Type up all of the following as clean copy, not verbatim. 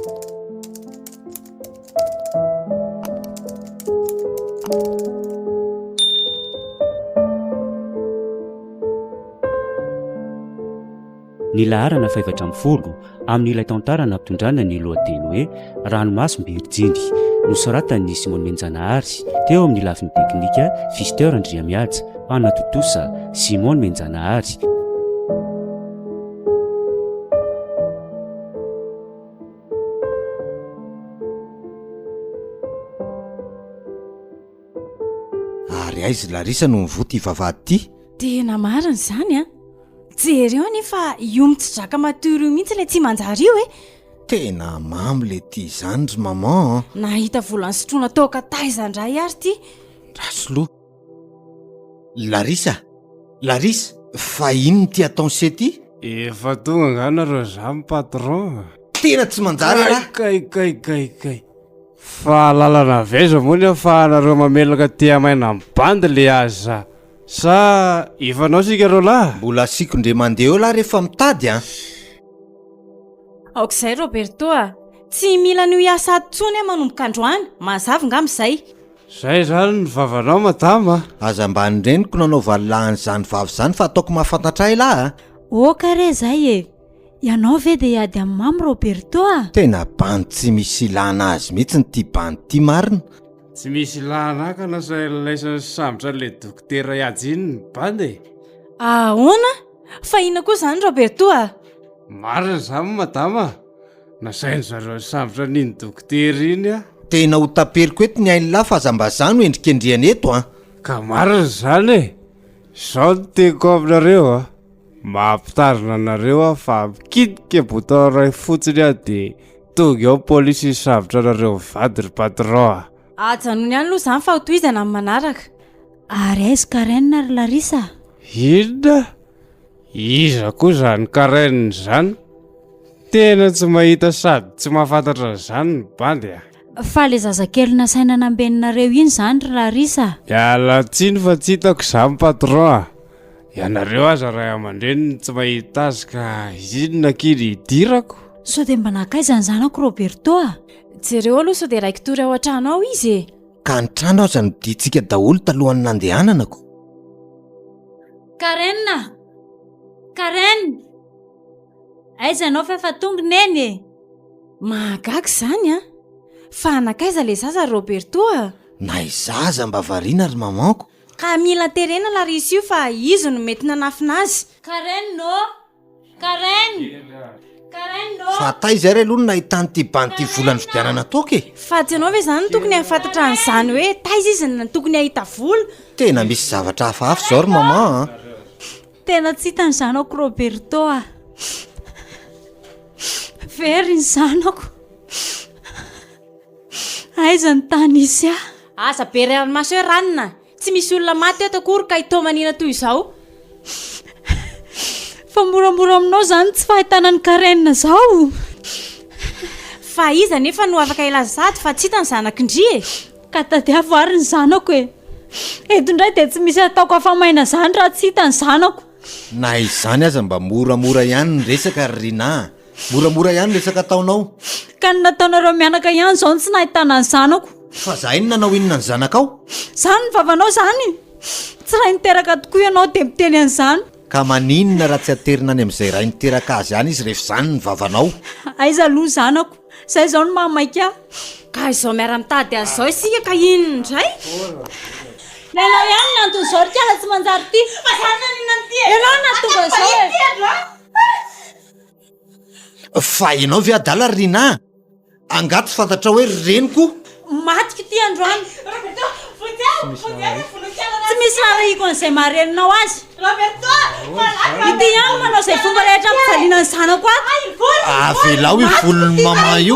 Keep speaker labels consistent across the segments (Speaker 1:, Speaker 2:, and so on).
Speaker 1: Ny laharana fahefatra ambin'ny folo amin'ilay tantara nampitondrana ny lohateny hoe Ranomasom-birijiny, nosoratan'i Simon Menjanahary, teo amin'ny lafiny teknika Fister Andriamihaja, mpanatontosa Simon Menjanahary.
Speaker 2: Ary aiza i Larissa no mivoa ity vavahady ity?
Speaker 3: Tena marina izany an! Jereo anie fa io mitsidraka matory io mihitsy ilay tsy manjary io e!
Speaker 2: Tena mamy le ty izany ry maman an!
Speaker 3: Nahita vola nisotroana toaka taiza indray ary ity?
Speaker 2: Rasoloa. Larissa! Larissa! Fa inona ity ataon'se ity?
Speaker 4: Efa tonga angaha nareo zany patron?
Speaker 2: Tena tsy manjary ialahy!
Speaker 4: Kay kay kay kay. Fa lalana avy aiza moa ny ahafahanareo mamelaka tehamaina amin'ny bandy le aza sa efa nao sika reo lahy?
Speaker 2: Mbola asiako ndre mandeha eo lahy rehefa mitady an!
Speaker 3: Aoka izay Roberto a! Tsy mila an'io hiasa ato intsony aho manomboka androany, mazava ngamba izay.
Speaker 4: Zay zany ny vavanao madama
Speaker 2: a! Aza mba ny reniko nanao valolahy an'izany vava izany fa ataoko mahafantatra ahy lahy a!
Speaker 5: Oka re zay e! Ianao ve dia hiady amin'i Mamy Roberto a!
Speaker 2: Tena bandy tsy misy ilana azy mihitsy ity bandy ity marina.
Speaker 4: Tsy misy ilana ahy ka nasain'i Laisa nisambotra an'ilay dokotera hiady iny ny bandy e!
Speaker 3: Ahoana? Fa inona koa izany Roberto a!
Speaker 4: Marina izany madama a! Nasain-dry zareo nisambotra an'iny dokotera iny aho.
Speaker 2: Tena ho taperiko eto ny ain'lah fa aza mba za no endrikendrehana eto an!
Speaker 4: Ka marina izany e! Izao no teniko aminareo a! Mampitandrina anareo aho fa mikitika bouton iray fotsiny aho dia tonga eo ny polisy hisambotra anareo mivady ry patron a!
Speaker 3: Ajanony ihany aloha izany fa ho tohizana amin'ny manaraka.
Speaker 5: Ary aiza Karen ry Larissa a?
Speaker 4: Inona? Iza koa izany Karen izany? Tena tsy mahita sady tsy mahafantatra an'izany ny bandy a!
Speaker 5: Fa le zazakely nasaina nambeninareo iny izany ry Larissa a?
Speaker 4: Miala tsiny fa tsy hitako izany patron a! Ianareo aza ray aman-dreniny tsy mahita azy ka inona akia ny hidirako?
Speaker 5: Sao dia mba nankaiza ny zanako Roberto a?
Speaker 3: Jereo aloha sao dia raiki-tory ao an-trano ao izy e!
Speaker 2: Ka ny trano aza nodintsika daholo talohan'ny nandehanana ko.
Speaker 5: Karen a! Karen! Aiza ianao fa efa tonga Neny e?
Speaker 3: Mahagaga izany an! Fa nankaiza ilay zaza ry Roberto a?
Speaker 2: Na izaho aza mba variana ry maman-ko.
Speaker 3: Ka mila terena Larissa io fa izy no mety nanafina azy.
Speaker 5: Karen ô! Karen! Karen ô!
Speaker 2: Fa taiza ary aloha no nahitan'ity bandy ity vola nividianana toaka e?
Speaker 3: Fa tsy ianao ve izany no tokony hahafantatra an'izany hoe taiza izy no tokony hahita vola?
Speaker 2: Tena misy zavatra hafahafa izao ry maman a!
Speaker 5: Tena tsy hita ny zanako Roberto a! Very ny zanako. Aiza ny tany hisy ahy?
Speaker 3: Aza be ranomaso eo ranona! Tsy misy olona maty eto akory ka hitomanina toy izao.
Speaker 5: Fa moramora aminao izany tsy fahitana an'i Karen izao?
Speaker 3: Fa iza anefa no afaka hilaza sahady fa tsy hita ny zanak'i ndry e?
Speaker 5: Ka tadiavo ary ny zanako e! Eto indray dia tsy misy ataoko afa-maina izany raha tsy hita ny zanako.
Speaker 2: Na izany aza mba moramora ihany ny resaka ry Rinah a! Moramora ihany resaka ataonao.
Speaker 5: Ka ny nataonareo mianaka ihany izao no tsy nahitana ny zanako.
Speaker 2: Fa zahay no nanao inona ny zanakao?
Speaker 5: Izany ny vavanao izany? Tsy ray niteraka tokoa ianao dia miteny an'izany.
Speaker 2: Ka maninona raha tsy aterina any amin'izay ray niteraka azy any izy rehefa izany ny vavanao?
Speaker 5: Aiza aloha ny zanako? Izay izao no mahamaika ahy.
Speaker 3: Ka izao miara-mitady azy izao isika ka inona indray?
Speaker 5: Ny anao ihany no anton'izao ry kala tsy manjary ity.
Speaker 3: Fa za naninona an'ity e?
Speaker 5: Ianao no nahatonga an'izao e.
Speaker 2: Fa ianao ve adala ry Rinah a? Angaha tsy fantatrao hoe ry reniko?
Speaker 5: Matiko ity androany.
Speaker 3: Roberto, vonjeo! Vonjeo ny vonokianana.
Speaker 5: Tsy misy raharahiako an'izay maha reninao azy.
Speaker 3: Roberto, malaky
Speaker 5: Ity ihany no manao izay fomba rehetra hampijaliana ny zanako ato.
Speaker 2: Avelao io volon'i maman io.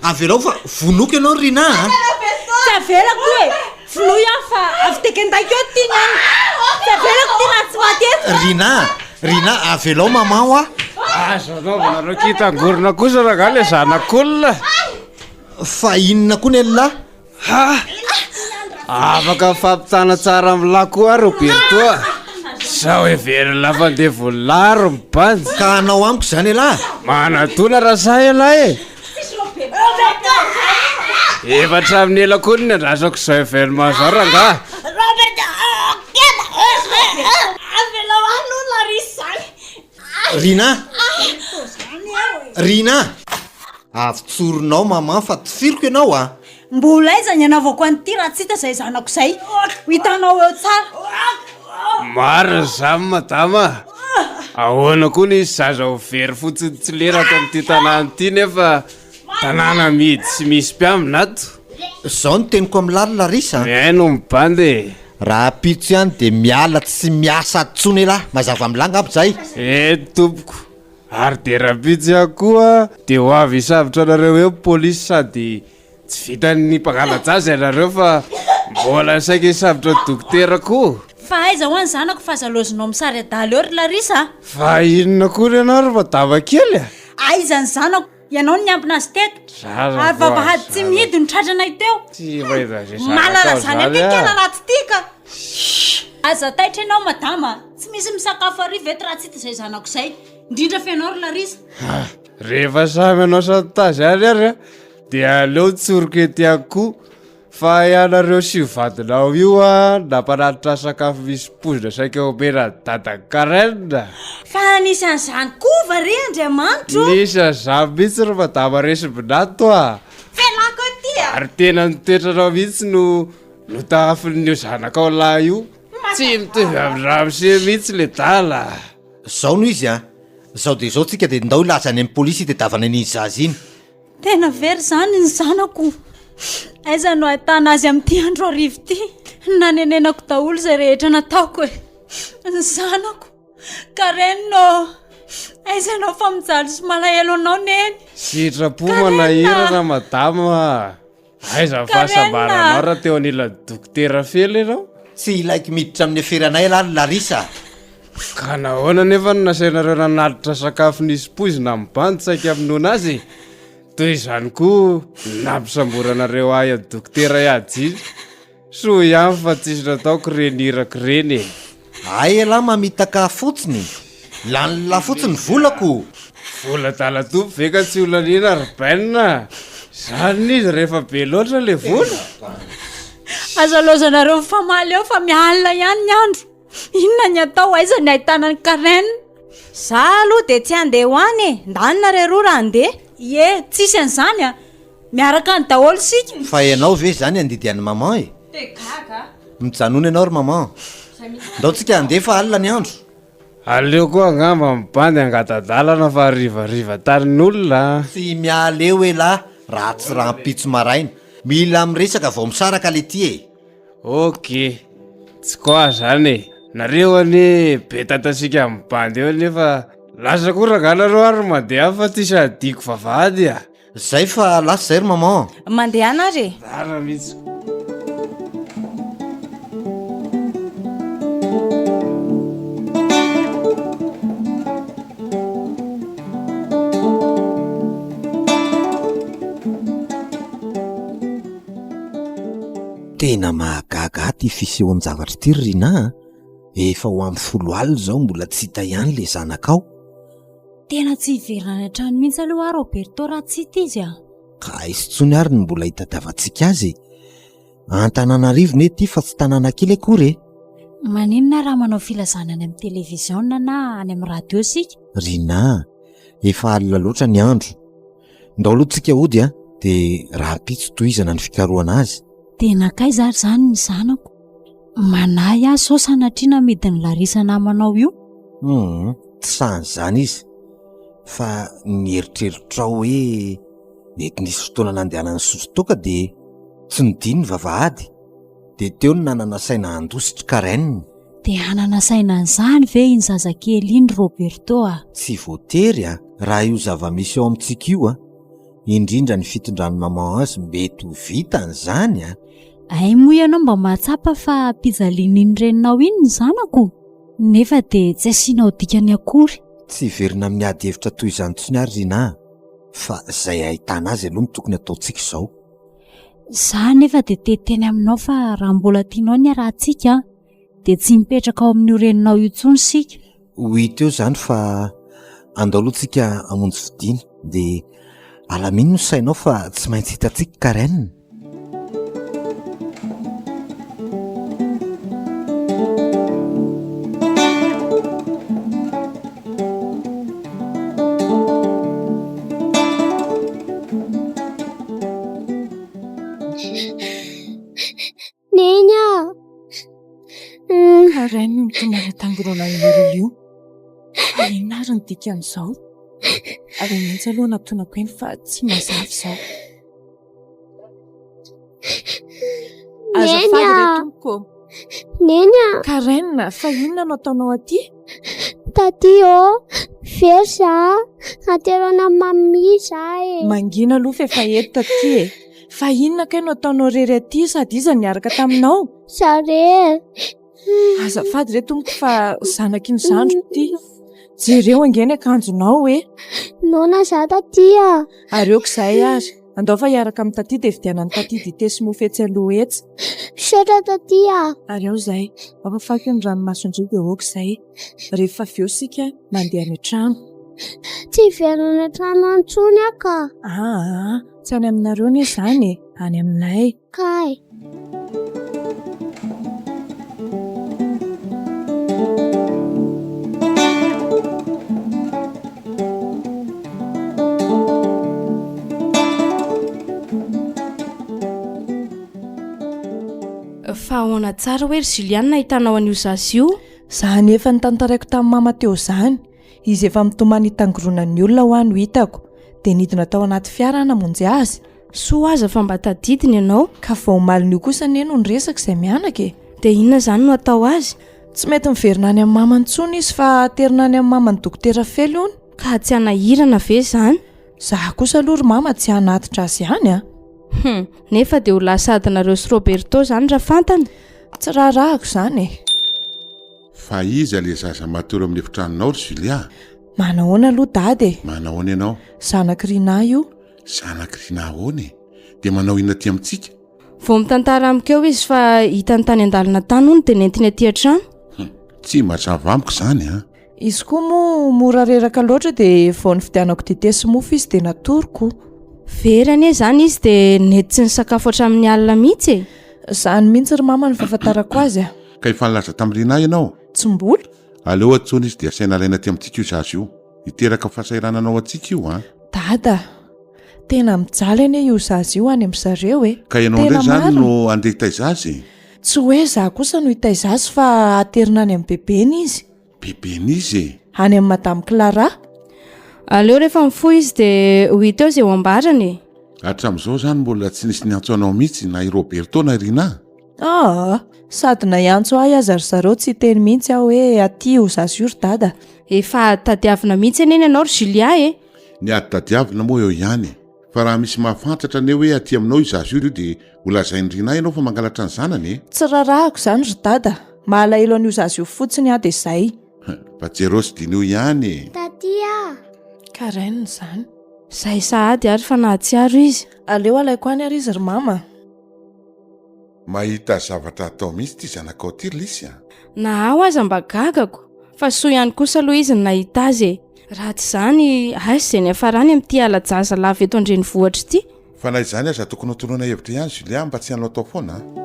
Speaker 2: Avelao fa vonoiko ianao ry Rinah a!
Speaker 5: Tsy avelako io e! Vonoy aho fa avy dia kendaiko eo ity ny aina. Tsy avelako ity raha tsy maty eto.
Speaker 2: Rinah, Rinah, avelao maman hoa.
Speaker 4: Aza anaovanareo kitangorona kosa rangahy le zanak'olona.
Speaker 2: Fa inona koa ny an'lah?
Speaker 4: Ha! Afaka mifampitana tsara amin'lah koa aho Roberto a! Sao heverin'lah fa andevonin'lah ary ny bandy.
Speaker 2: Ka hanao amiko izany elah?
Speaker 4: Manadona raha sahy elah e! Efa hatramin'ny ela koa no niandrasako izao événement izao rangaha.
Speaker 5: Robert keda. Avelao ahy aloha Larissa zany.
Speaker 2: Rinah! Rinah! Avotsorinao maman fa tifiriko ianao a!
Speaker 5: Mbola aiza ny anaovako an'ity raha tsy hita izay zanako izay? Ho hitanao eo tsara.
Speaker 4: Marina izany madama a! Ahoana koa ny hisy zaza ho very fotsiny tsy lera ato amin'ity tanàna ity nefa tanàna mihidy sy misy mpiambina ato?
Speaker 2: Izao no teniko amin'lah ry Larissa a!
Speaker 4: Mihaino ny bandy e!
Speaker 2: Rahampitso ihany dia miala tsy miasa ato intsony elah, mazava amin'lah angamba izay?
Speaker 4: Eny tompoko, ary dia rahampitso ihany koa dia ho avy hisambotra anareo eo ny polisy sady Tsy vitan'ny mpangala-jaza ianareo fa mbola saika hisambotra dokotera koa.
Speaker 3: Fa aiza hoa ny zanako fa aza laozinao misary adala eo ry Larissa a!
Speaker 4: Fa inona akory ianao ry madama kely a!
Speaker 3: Aiza ny zanako? Ianao no niambina azy teto.
Speaker 4: Zaza
Speaker 3: Ary
Speaker 4: vao
Speaker 3: vavahady tsy
Speaker 4: zaza.
Speaker 3: mihidy no tratranay teo.
Speaker 4: Tsy mahita izay zanakao
Speaker 3: Malala zany
Speaker 4: zany
Speaker 3: akaiky
Speaker 4: ah.
Speaker 3: ratsy ity ka! Aza taitra ianao madama a! Tsy misy misakafo hariva eto raha tsy hita izay zanako izay. Indrindra fa ianao ry Larissa.
Speaker 4: Rehefa samy hanao chantage any ary a! Dia aleo tsoriko ety ihany koa fa ianareo sy io vadinao io a nampanatitra sakafo misy poizina saika omena an'i dadan'i Karen.
Speaker 3: Fa nisy an'izany koa va re Andriamanitro ô?
Speaker 4: Nisy an'izany mihitsy ry madama Resibinato a!
Speaker 3: Fialako aty a!
Speaker 4: Ary tena ny toetranao mihitsy no notahafin'io zanakao lahy io. Tsy mitovy amin'ny ramose mihitsy le dala.
Speaker 2: Zao no izy a! Zao dia zao tsika dia ndao hilaza any amin'ny polisy hitadiavana an'iny zaza iny.
Speaker 3: Tena very izany ny zanako. Aiza no ahitana azy amin'ity andro hariva ity? Nanenenako daholo izay rehetra nataoko e. Ny zanako. Karen ô! Aiza ianao fa mijaly sy malahelo anao neny?
Speaker 4: Sitrapo manahirana madama a! Aiza ny fahasambaranao raha teo anilan'ny dokotera Fela ianao?
Speaker 2: Tsy ilaiko miditra amin'ny aferanay ialahy ry Larissa a!
Speaker 4: Ka nahoana anefa no nasainareo nanatitra sakafo nisy poizina amin'ny bandy saika hamonoana azy e? Toy izany koa ny nampisamboranareo ahy an'i dokotera Iadjina. Soa ihany fa tsisy nataoko ireny iraka ireny e!
Speaker 2: Hay elah mamitaka fotsiny, lany lah fotsiny ny volako.
Speaker 4: Vola adala tompo ve ka tsy ho laniana ry Ben a! Zany izy rehefa be loatra le vola.
Speaker 3: Aza laozanareo mifamaly eo fa mialina ihany ny andro. Inona ny atao, aiza ny ahitana an'i Karen?
Speaker 5: Za aloha dia tsy handeha ho any e! Ndany nareo roa raha handeha.
Speaker 3: Ie, tsisy an'izany a! Miaraka any daholo isika.
Speaker 2: Fa ianao ve izany handidy an'i maman e?
Speaker 3: Te gaga a!
Speaker 2: Mijanona ianao ry maman. Ndao tsika handeha fa alina ny andro.
Speaker 4: Aleo koa angamba mibandy angata-dalana fa harivariva tanin'olona a!
Speaker 2: Tsy miala eo elah raha tsy rahampitso maraina. Mila miresaka vao misaraka le ty e!
Speaker 4: Ok, tsy quoi zany e! Nareo anie be tatasika mibandy eo nefa lasa koa rangaha nareo ary mandeha fa tsisy hadiako vavahady a!
Speaker 2: Zay fa lasa zay ry maman.
Speaker 5: Mandehana ary e.
Speaker 4: Zara mihitsy.
Speaker 2: Tena mahagaga ahy ity fisehoan-javatra ity ry Rinah a! Efa ho amin'ny 10 alina izao mbola tsy hita ihany ilay zanakao.
Speaker 3: Tena tsy hiverina any an-trano mihitsy aloha aho Roberto raha tsy hita izy a!
Speaker 2: Ka aiza intsony ary no mbola hitadiavantsika azy e? Antananarivo ne ity fa tsy tanàna kely akory e!
Speaker 3: Maninona raha manao filazana any amin'ny televiziona na any amin'ny radio isika?
Speaker 2: Rinah, efa alina loatra ny andro. Ndao aloha tsika hody a, dia rahampitso tohizana ny fikarohana azy.
Speaker 3: Dia nankaiza ary izany ny zanako? Manahy aho sao sanatria namidin'i Larissa namanao io?
Speaker 2: Hum, tsy sahin'izany izy fa ny eritreritrao hoe mety nisy fotoana nandehanany nisotro toaka dia tsy nodiny ny vavahady dia teo no nanana saina handositra Karen.
Speaker 3: Dia hanana saina an'izany ve iny zazakely iny Roberto a?
Speaker 2: Tsy voatery a, raha io zava-misy ao amintsika io a, indrindra ny fitondran'i maman azy mety ho vitany izany a.
Speaker 3: Hay moa ianao mba mahatsapa fa ampijalian'iny reninao iny ny zanako? Nefa dia tsy asianao dikany akory.
Speaker 2: Tsy hiverina amin'ny ady hevitra toy izany intsony ary Rinah a, fa izay ahitana azy aloha no tokony ataontsika izao.
Speaker 3: Za anefa dia te hiteny aminao fa raha mbola tianao ny hiarahantsika an, dia tsy mipetraka ao amin'io reninao io intsony isika.
Speaker 2: Ho hita eo izany fa andao aloha tsika hamonjy fodiana dia alamino ny sainao fa tsy maintsy hitantsika Karen.
Speaker 6: nitangoronan'io olona io. Fa inona ary ny dikan'izao? Aleo mihitsy aloha anatonako eny fa tsy mazava izao.
Speaker 7: Azafady
Speaker 6: re tompoko.
Speaker 7: Neny a!
Speaker 6: Karen, fa inona no ataonao aty?
Speaker 7: Taty ô, very za, atero any amin'ny mamie za e.
Speaker 6: Mangina aloha fa efa eto taty e. Fa inona kay no ataonao irery aty sady iza no niaraka taminao?
Speaker 7: Za irery.
Speaker 6: Azafady re tompoko fa zanaky ny zandriko ity. Jereo ange ny akanjonao e.
Speaker 7: Noana za taty a.
Speaker 6: Ary aoka izay ary. Andao fa hiaraka amin'i Taty dia vidianan'i Taty dite sy mofo etsy aloha etsy.
Speaker 7: Misaotra Taty a.
Speaker 6: Ary ao izay. Ampafako ny ranomason-dry dia aoka izay. Rehefa avy eo isika mandeha any an-trano.
Speaker 7: Tsy hiverina any an-trano any intsony aho ka.
Speaker 6: Aa, tsy any aminareo anie izany e, any aminay.
Speaker 7: Kay.
Speaker 3: Fa ahoana tsara hoe ry Juliane nahitanao an'io zaza io?
Speaker 6: Zany efa notantaraiko tamin'i mama teo zany. Izy efa mitomany hitangoronan'ny olona hoa no hitako. Dia nidina tao anaty fiara aho namonjy azy.
Speaker 3: Soa aza fa mba tadidiny ianao.
Speaker 6: Ka vao omalin'io kosa anie no niresaka izay mianaka e.
Speaker 3: Dia inona izany no atao azy?
Speaker 6: Tsy mety miverina any amin'ny mamany intsony izy fa aterina any amin'ny maman'i Dokotera Fely hono.
Speaker 3: Ka tsy hanahirana ve izany?
Speaker 6: Za kosa aloha ry mama tsy hanatitra azy any a.
Speaker 3: Hum, nefa dia ho lasa adinareo sy Roberto izany raha fantany.
Speaker 6: Tsy raharahako izany e.
Speaker 8: Fa iza le zaza matory amin'ny efitranonao ry Julia?
Speaker 6: Manahoana aloha dada e?
Speaker 8: Manahoana ianao?
Speaker 6: Zanak'i Rinah io.
Speaker 8: Zanak'i Rinah ahoana e? Dia manao inona aty amintsika?
Speaker 3: Vao mitantara amiko eo izy fa hitany tany an-dalana tany hono dia nentiny aty an-trano.
Speaker 8: Hum, tsy mazava amiko izany an!
Speaker 6: Izy koa moa mora reraka loatra dia vao nividianako dite sy mofo izy dia natoroko.
Speaker 3: Very anie izany izy dia nety tsy nisakafo hatramin'ny alina mihitsy e!
Speaker 6: Izany mihitsy ry mama no fahafantarako azy a!
Speaker 8: Ka efa nilaza tamin'i Rinah ianao?
Speaker 6: Tsy mbola.
Speaker 8: Aleo antsoina izy dia asaina alaina aty amintsika io zaza io. Hiteraka fahasahiranana ho antsika io an!
Speaker 6: Dada, tena mijaly anie io zaza io any amin-dry zareo e!
Speaker 8: Ka ianao indray izany no handeha hitaiza azy e?
Speaker 6: Tsy hoe izaho kosa no hitaiza azy fa aterina any amin'ny bebeny izy.
Speaker 8: Beben'iza e?
Speaker 6: Any amin'i Madame Clara.
Speaker 3: Aleo rehefa mifoha izy dia ho hita eo izay ho ambarany e.
Speaker 8: Hatramin'izao izany mbola tsy nisy niantso anao mihitsy na i Roberto na i Rinah?
Speaker 6: Aa! Sady na hiantso ahy aza ry zareo tsy hiteny mihitsy aho hoe aty io zaza io ry dada.
Speaker 3: Efa tadiavina mihitsy anie ny anao ry Julia e!
Speaker 8: Ny ady tadiavina moa eo ihany e! Fa raha misy mahafantatra anie hoe aty aminao io zaza io dia ho lazain'i Rinah ianao fa mangalatra ny zanany e!
Speaker 6: Tsy rarahako izany ry dada, mahalahelo an'io zaza io fotsiny aho dia izay.
Speaker 8: Mba jereo sy diniho ihany e!
Speaker 7: Taty ah!
Speaker 6: Karen izany.
Speaker 3: Izay sahady ary fa nahatsiaro izy.
Speaker 6: Aleo alaiko any ary izy ry mama a!
Speaker 8: Mahita zavatra atao mihitsy ity zanakao ity ry Lisy a!
Speaker 3: Na aho aza mba gagako, fa soa ihany kosa aloha izy no nahita azy e! Raha tsy izany, aiza izay niafarany amin'ity hala-jaza lava eto an-drenivohitra ity?
Speaker 8: Fa na izany aza tokony ho toroana hevitra ihany Julia mba tsy hanaotao foana a!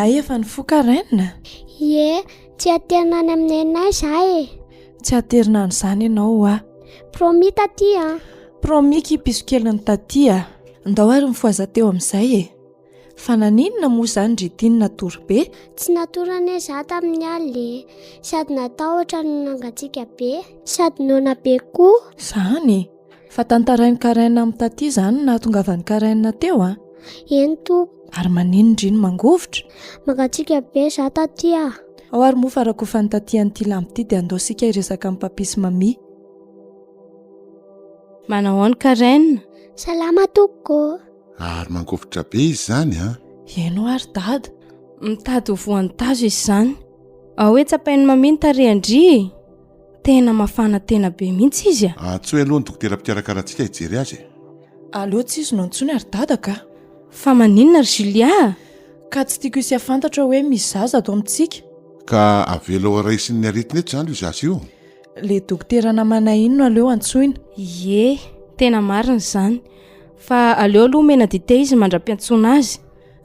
Speaker 6: Hay efa nifoha Karen?
Speaker 7: Ie, tsy aterina any amin'ny nenay za e.
Speaker 6: Tsy aterina any izany ianao hoa.
Speaker 7: Promis taty a.
Speaker 6: Promis ki piso kelin'i taty a. Ndao ary mifohaza teo amin'izay e. Fa naninona moa izany ry ity no natory be?
Speaker 7: Tsy natory anie za tamin'ny alina e. Sady natahotra no nangatsiaka be. Sady noana be koa.
Speaker 6: Izany? Fa tantarain'i Karen amin'i Taty izany no nahatongavan'i Karen teo an?
Speaker 7: Eny tompoko.
Speaker 6: Ary maninona ndry no mangovitra?
Speaker 7: Mangatsiaka be za Taty a!
Speaker 6: Ao ary moa fa rakofan'i Taty an'ity lamba ity dia andao isika hiresaka amin'i Papi sy Mamie.
Speaker 3: Manahoana Karen?
Speaker 7: Salama tompoko ô!
Speaker 8: Ary mangovitra be izy izany an!
Speaker 6: Eny ho'a ry Dada.
Speaker 3: Mitady ho voan'ny tazo izy izany. Ao hoe tsapain'i Mamie ny tarehin-dry e! Tena mafana tena be mihitsy izy a!
Speaker 8: Antsoy aloha ny dokotera mpikarakara antsika hijery azy e!
Speaker 6: Aleo tsy izy no antsoina ry dada ka!
Speaker 3: Fa maninona ry Julia a?
Speaker 6: Ka tsy tiako hisy hahafantatra hoe misy zaza ato amintsika.
Speaker 8: Ka avelao raisin'ny aretina eto izany io zaza io?
Speaker 6: Le dokotera namanay iny no aleo antsoina.
Speaker 3: Ie, tena marina izany. Fa aleo aloha omena dite izy mandra-piantsoana azy.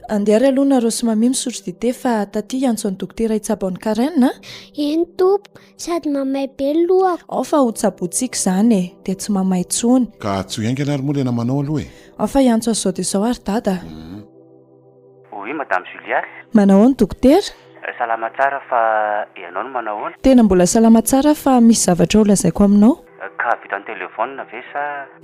Speaker 6: Andeha ary aloha nareo sy Mamie misotro dite fa taty hiantso an'i dokotera hitsabo an'i Karen a!
Speaker 7: Eny tompoko, sady mamay be ny lohako.
Speaker 6: Ao fa ho tsabointsika izany e, dia tsy mamay intsony.
Speaker 8: Ka tsy ho haingana ary moa ilay namanao aloha e!
Speaker 6: Ao fa hiantso azy izao dia izao ary dada a!
Speaker 1: Oui madame Julias.
Speaker 6: Manao ahoana dokotera?
Speaker 1: Salama tsara fa ianao no manao ahoana?
Speaker 6: Tena mbola salama tsara aho fa misy zavatra ho lazaiko aminao.
Speaker 1: Ka vita an-telefaonina ve sa?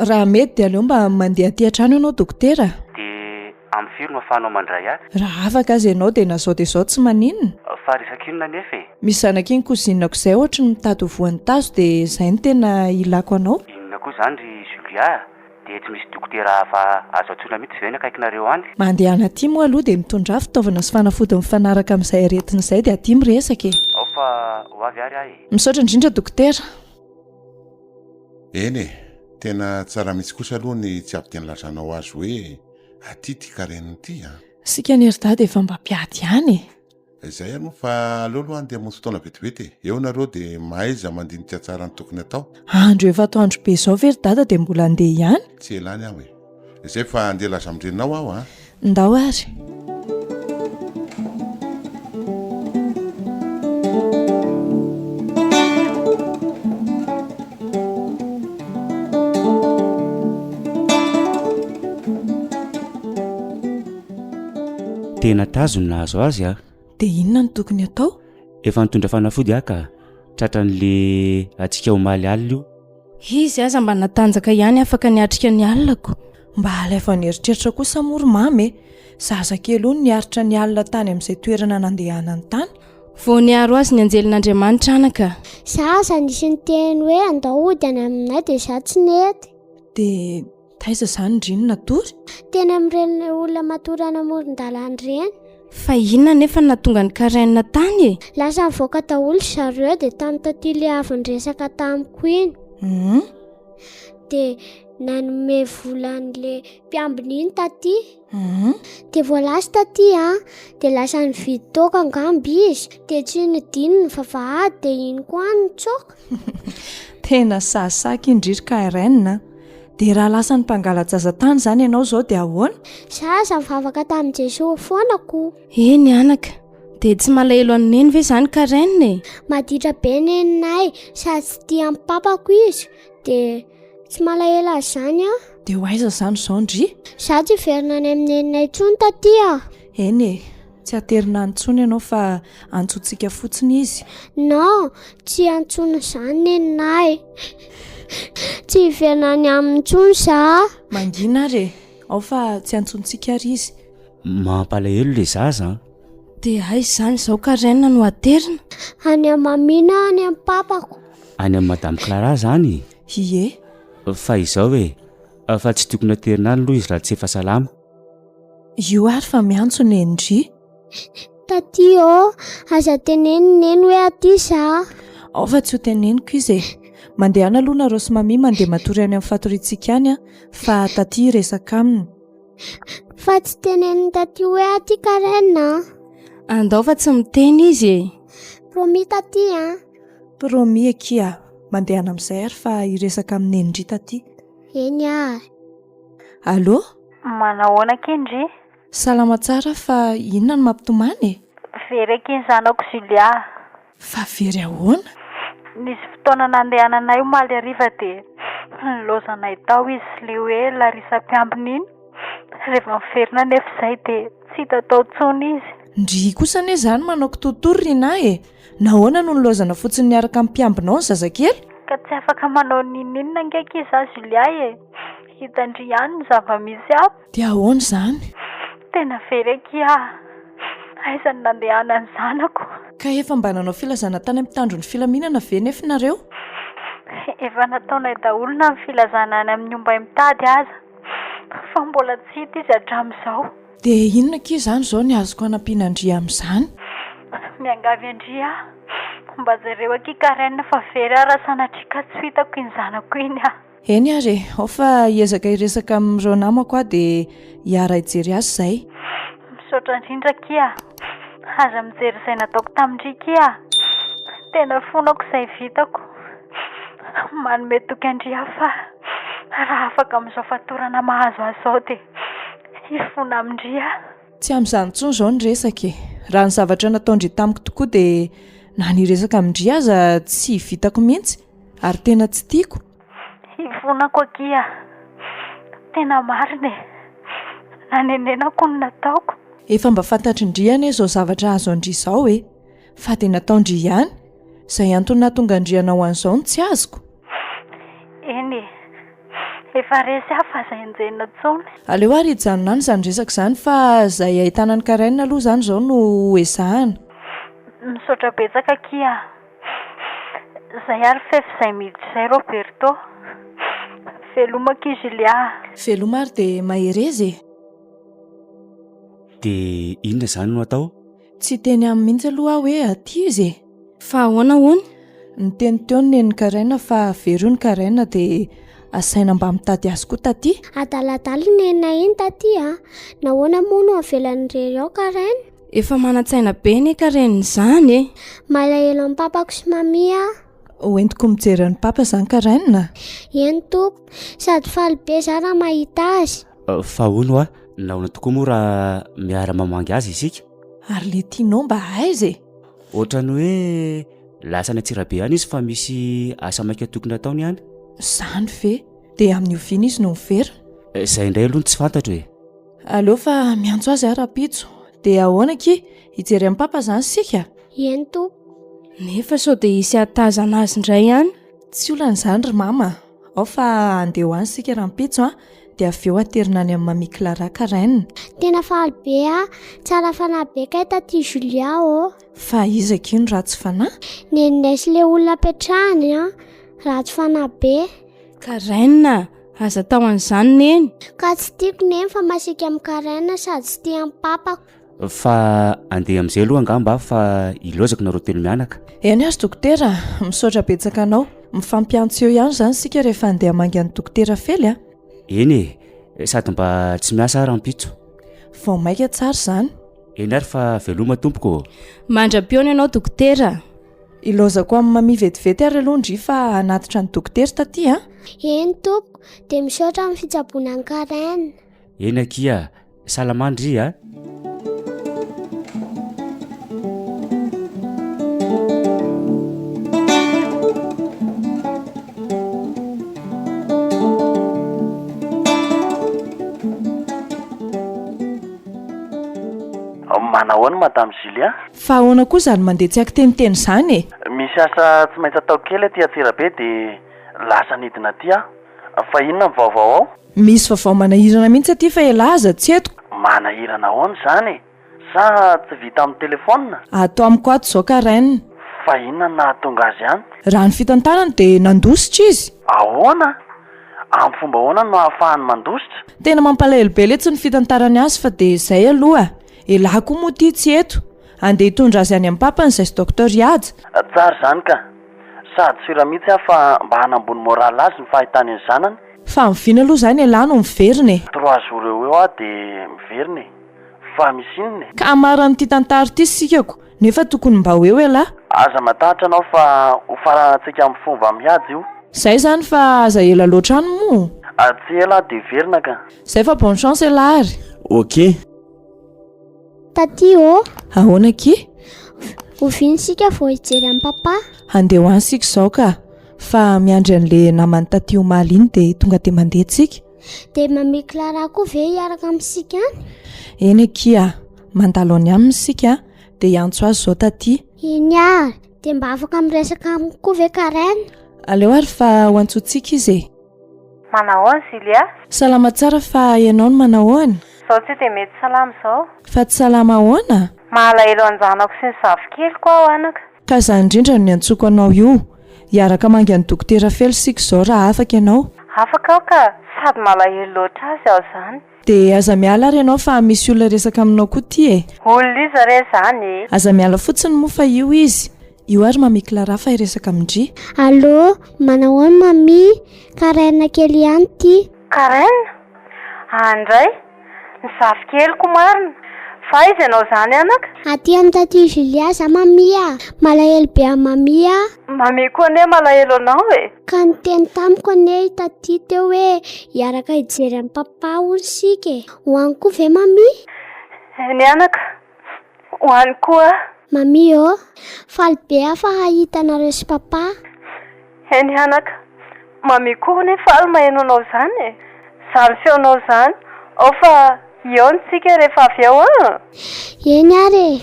Speaker 6: Raha mety dia aleo mba mandeha aty an-trano ianao dokotera a!
Speaker 1: Dia amin'ny firy no ahafahanao mandray ahy?
Speaker 6: Raha afaka aza ianao dia na izao dia izao tsy maninona.
Speaker 1: Fa resaka inona anefa e?
Speaker 6: Misy zanak'iny cousine-ko izay ohatry ny mitady ho voan'ny tazo dia izay no tena ilako anao.
Speaker 1: Inona koa izany ry Julia a? Dia tsy misy dokotera hafa azo antsoina mihitsy ve any akaikinareo any?
Speaker 6: Mandehana aty moa aloha dia mitondrà fitaovana sy fanafody mifanaraka amin'izay aretina izay dia aty miresaka e!
Speaker 1: Ao fa ho avy ary aho e!
Speaker 6: Misaotra indrindra dokotera.
Speaker 8: Eny e! Tena tsara mihitsy kosa aloha ny tsy avy dia nilazanao azy hoe aty ity Karen ity a!
Speaker 6: Isika anie ry dada efa mba mpiady ihany e!
Speaker 8: Izay aloha fa aleo aloha andeha hamonjy fotoana vetivety e! Eo nareo dia mahaiza mandinika tsara ny tokony atao.
Speaker 6: Andro efa atoandro be izao ve ry dada dia mbola andeha ihany?
Speaker 8: Tsy ela any aho e! Izay fa andeha hilaza amin-dreninao aho a!
Speaker 6: Ndao ary.
Speaker 1: Tena tazo ny nahazo azy a!
Speaker 6: Dia inona no tokony hatao?
Speaker 1: Efa nitondra fanafody aho ka. Tratran'le hatsiaka omaly alina io.
Speaker 3: Izy aza mba natanjaka ihany afaka niatrika ny alina ko.
Speaker 6: Mba alaivo an'eritreritra kosa moa ry mamy e! Zazakely hono niaritra ny alina tany amin'izay toerana nandehanany tany.
Speaker 3: Vao niaro azy ny anjelin'Andriamanitra anaka.
Speaker 7: Za aza nisy niteny hoe andao hody any aminay dia za tsy nety.
Speaker 6: Dia Taiza izany ndry no natory?
Speaker 7: Teny amin'ireny olona matory any amoron-dalana ireny.
Speaker 3: Fa inona anefa no nahatonga an'i Karen tany e?
Speaker 7: Lasa nivoaka daholo ry zareo dia tamin'i taty ilay avy niresaka tamiko iny.
Speaker 6: Hum.
Speaker 7: Dia nanome vola an'ilay mpiambina iny taty.
Speaker 6: Hum.
Speaker 7: Dia vao lasa taty an, dia lasa nividy toaka angamba izy, dia tsy nidiny ny vavahady dia iny koa nitsoaka.
Speaker 6: Tena sahisahy indry ry Karen a! Dia raha lasan'ny mpangala-jaza tany izany ianao izao dia ahoana?
Speaker 7: Za aza nivavaka tamin'i Jesoa foana ko.
Speaker 3: Eny anaka, dia tsy malahelo an'i Neny ve izany Karen e?
Speaker 7: Maditra be neninay sady tsy tia an'i papako izy dia tsy malahelo azy izany aho.
Speaker 6: Dia ho aiza izany izao ndry?
Speaker 7: Za tsy hiverina any amin'ny neninay intsony taty a!
Speaker 6: Eny e, tsy aterina any intsony ianao fa antsointsika fotsiny izy.
Speaker 7: Non, tsy antsoina izany neninay. Tsy hiverina any aminy intsony za.
Speaker 6: Mangina ary e, ao fa tsy antsointsika ary izy.
Speaker 1: Mampalahelo le zaza an!
Speaker 3: Dia aiza izany izao Karen no aterina?
Speaker 7: Any amin'i Mamie na any amin'i Papako.
Speaker 1: Any amin'i Madame Clara izany?
Speaker 6: Ie.
Speaker 1: Fa izao e, fa tsy tokony aterina any aloha izy raha tsy efa salama.
Speaker 6: Io ary fa miantso Neny-dry.
Speaker 7: Taty ô, aza teneniny Neny hoe aty za.
Speaker 6: Ao fa tsy ho teneniko izy e. Mandehana aloha nareo sy Mamie mandeha matory any amin'ny fatoriantsika any fa Taty hiresaka aminy.
Speaker 7: Fa tsy tenenin'i Taty hoe aty Karen a.
Speaker 3: Andao fa tsy miteny izy e.
Speaker 7: Promis Taty a.
Speaker 6: Promis akia. Mandehana amin'izay ary fa hiresaka amin'i Neny-dry Taty.
Speaker 7: Eny ary.
Speaker 6: Allô?
Speaker 5: Manahoana akia ndry?
Speaker 6: Salama tsara fa inona no mampitomany e?
Speaker 5: Very akia ny zanako Julia.
Speaker 6: Fa very ahoana?
Speaker 5: Nisy fotoana nandehananay omaly hariva dia nilaozanay tao izy sy le hoe Larissa mpiambina iny. Rehefa niverina anefa izahay dia tsy hita tao intsony izy.
Speaker 6: Ndry kosa anie izany manao kitoatoa ry Rinah e! Nahoana no nilaozana fotsiny niaraka amin'ny mpiambina ao ny zazakely?
Speaker 5: Ka tsy afaka manao n'inon'inona ange akia izaho Julia e! Hitan-dry ihany ny zava-misy ato.
Speaker 6: Dia ahoana izany?
Speaker 5: Tena very akia aho. Aiza no nandehanan'ny zanako?
Speaker 6: Ka efa mba nanao filazana tany amin'ny mpitandro ny filaminana ve nefa nareo?
Speaker 5: Efa nataonay daholo na ny filazana any amin'ny ombay mitady aza. Fa mbola tsy hita izy hatramin'izao.
Speaker 6: Dia inona akia izany izao ny azoko hanampiana an-dry amin'izany?
Speaker 5: Miangavy an-dry aho. Mba jereo akia Karen fa very aho raha sanatria ka tsy ho hitako iny zanako iny aho.
Speaker 6: Eny ary e, ao fa hiezaka hiresaka amin'ireo namako aho dia hiara-hijery azy izay.
Speaker 5: Misaotra indrindra akia a! Aza mijery izay nataoko tamin-dry akia a! Tena fonako izay vitako. Manome toky an-dry aho fa raha afaka amin'izao fatorana mahazo ahy izao dia hifona amin-dry aho.
Speaker 6: Tsy amin'izany intsony izao ny resaka e. Raha ny zavatra nataon-dry tamiko tokoa dia na ny hiresaka amin-dry aza tsy vitako mihitsy ary tena tsy tiako.
Speaker 5: Ivonako akia. Tena marina e. Nanenenako ny nataoko.
Speaker 6: Efa mba fantatrin-dry anie izao zavatra azo an-dry izao e. Fa dia nataon-dry ihany. Izay antony nahatonga an-dry hanao an'izao no tsy azoko.
Speaker 5: Eny e. Efa resy aho fa aza enjehina intsony.
Speaker 6: Aleo ary hijanona any izany resaka izany fa izay ahitana an'i Karen aloha izany izao no ezahana.
Speaker 5: Misaotra betsaka akia a. Izay ary f'efa izay miditra izay Roberto. Veloma akia Julia a.
Speaker 6: Veloma ary dia mahereza e.
Speaker 1: Dia inona izany no atao?
Speaker 6: Tsy hiteny aminy mihitsy aloha aho hoe aty izy e!
Speaker 3: Fa ahoana hono?
Speaker 6: Niteny teo ny nenin'i Karen fa very hono Karen dia asaina mba mitady azy koa taty.
Speaker 7: Adaladala i nenina iny taty a! Nahoana moa no avelany irery ao Karen?
Speaker 3: Efa manan-tsaina be anie Karen izany e!
Speaker 7: Malahelo an'i papako sy mamia aho.
Speaker 6: Hoentiko mijery an'i papa izany Karen a!
Speaker 7: Eny tompoko. Sady faly be za raha mahita azy.
Speaker 1: Fa hono hoa, nahoana tokoa moa raha miara-mamangy azy isika?
Speaker 6: Ary le tianao mba aiza e?
Speaker 1: Ohatran'ny hoe lasa any Antsirabe any izy fa misy asa maika tokony hataony any.
Speaker 6: Izany ve? Dia amin'ny oviana izy no miverina?
Speaker 1: Izay indray aloha no tsy fantatro e.
Speaker 6: Aleo fa miantso azy aho rahampitso. Dia ahoana akia? Hijery an'i Papa izany isika?
Speaker 7: Eny tompoko.
Speaker 3: Nefa sao dia hisy hahatazana azy indray any?
Speaker 6: Tsy olana izany ry mama a! Ao fa andeha ho any isika rahampitso an, dia avy eo aterina any amin'i Mamie Clara Karen.
Speaker 7: Tena faly be aho. Tsara fanahy be kay taty Julia ô.
Speaker 6: Fa iza akia no ratsy fanahy?
Speaker 7: Neninay sy le olona apetrahany an, ratsy fanahy be.
Speaker 3: Karen a! Aza atao an'izany Neny.
Speaker 7: Ka tsy tiako Neny fa masiaka amin'i Karen sady tsy tia an'i Papako.
Speaker 1: Fa andeha amin'izay aloha angamba aho fa ilaozako nareo telomianaka.
Speaker 6: Eny ary dokotera a! Misaotra betsaka anao. Mifampiantso eo ihany izany isika rehefa handeha hamangy an'i dokotera Fely a!
Speaker 1: Eny e! Sady mba tsy miasa aho rahampitso.
Speaker 6: Vao maika tsara izany.
Speaker 1: Eny ary fa veloma tompoko ô!
Speaker 3: Mandra-pihaona ianao dokotera a!
Speaker 6: Ilaozako amin'i Mamie vetivety ary aloha ndry fa hanatitra an'i dokotera taty a!
Speaker 7: Eny tompoko, dia misaotra amin'ny fitsaboana an'i Karen.
Speaker 1: Eny akia a! Salama ndry a!
Speaker 9: Manahoana Madame Julia?
Speaker 6: Fa ahoana koa izany mandeha tsy ankiteniteny izany e?
Speaker 9: Misy asa tsy maintsy atao kely aty Antsirabe dia lasa nidina aty aho. Fa inona ny vaovao ao?
Speaker 6: Misy vaovao manahirana mihitsy aty fa elah aza tsy eto.
Speaker 9: Manahirana ahoana izany e? Sa tsy vita amin'ny telefaonina?
Speaker 6: Ato amiko ato izao Karen.
Speaker 9: Fa inona no nahatonga azy any?
Speaker 6: Raha ny fitantarany dia nandositra izy.
Speaker 9: Ahoana? Amin'ny fomba ahoana no ahafahany mandositra?
Speaker 6: Tena mampalahelo be letsy ny fitantarany azy fa dia izay aloha. Elah koa moa ity tsy eto. Andeha hitondra azy any amin'ny papany izay sy Docteur Ihaja.
Speaker 9: Tsara izany ka. Sady sûr mihitsy aho fa mba hanambony moral azy ny fahitany ny zanany.
Speaker 6: Fa oviana aloha izany ialahy no miverina e?
Speaker 9: Trois jours eo ho eo aho dia miverina e! Fa misy inona e?
Speaker 6: Ka hamaran'ity tantara ity sikako, nefa tokony mba ho eo ialahy.
Speaker 9: Aza matahotra anao fa ho faranantsika amin'ny fomba mihaja io.
Speaker 6: Zay izany fa aza ela loatra any moa.
Speaker 9: Tsy ela aho dia hiverina ka.
Speaker 6: Zay fa bonne chance ialahy ary.
Speaker 9: Ok.
Speaker 7: Taty ô!
Speaker 6: Ahoana akia?
Speaker 7: Oviana isika vao hijery an'i Papa?
Speaker 6: Handeha ho any isika izao ka! Fa miandry an'ilay naman'i Taty omaly iny dia tonga dia mandeha tsika.
Speaker 7: Dia Mamie Clara koa ve hiaraka amintsika any?
Speaker 6: Eny akia a! Mandalo any aminy isika dia hiantso azy izao Taty.
Speaker 7: Eny ary! Dia mba afaka miresaka amiko koa ve Karen?
Speaker 6: Aleo ary fa ho antsointsika izy e!
Speaker 5: Manahoana Julia?
Speaker 6: Salama tsara fa ianao no manahoana?
Speaker 5: Zao tsy dia mety salama izao.
Speaker 6: Fa tsy salama ahoana?
Speaker 5: Mahalahelo an-janako sy ny zafikeliko aho anaka.
Speaker 6: Ka izany indrindra no niantsoako anao io. Hiaraka hamangy an'i Dokotera Fely isika izao raha afaka ianao.
Speaker 5: Afaka aho ka, sady malahelo loatra azy aho izany.
Speaker 6: Dia aza miala ary ianao fa misy olona hiresaka aminao koa ity e!
Speaker 5: Olona iza re izany e?
Speaker 6: Aza miala fotsiny moa fa io izy. Io ary Mamie Clara fa hiresaka amin-dry.
Speaker 7: Allô, manahoana Mamie? Karen kely ihany ity.
Speaker 5: Karen? Any indray? Ny zafikeliko marina. Fa aiza ianao izany anaka?
Speaker 7: Aty amin'i Tatie Julia za Mamie a! Malahelo be an'i Mamie aho.
Speaker 5: Mamie koa anie malahelo anao e!
Speaker 7: Ka niteny tamiko anie i Tatie teo hoe hiaraka hijery an'i Papa hono isika e! Ho any koa ve Mamie?
Speaker 10: Eny anaka, ho any koa aho.
Speaker 7: Mamie ô, faly be aho fa hahita anareo sy papa.
Speaker 10: Eny anaka, Mamie koa anie faly maheno anao izany e! Izany feonao izany, ao fa hihaona isika rehefa avy eo an!
Speaker 7: Eny ary e!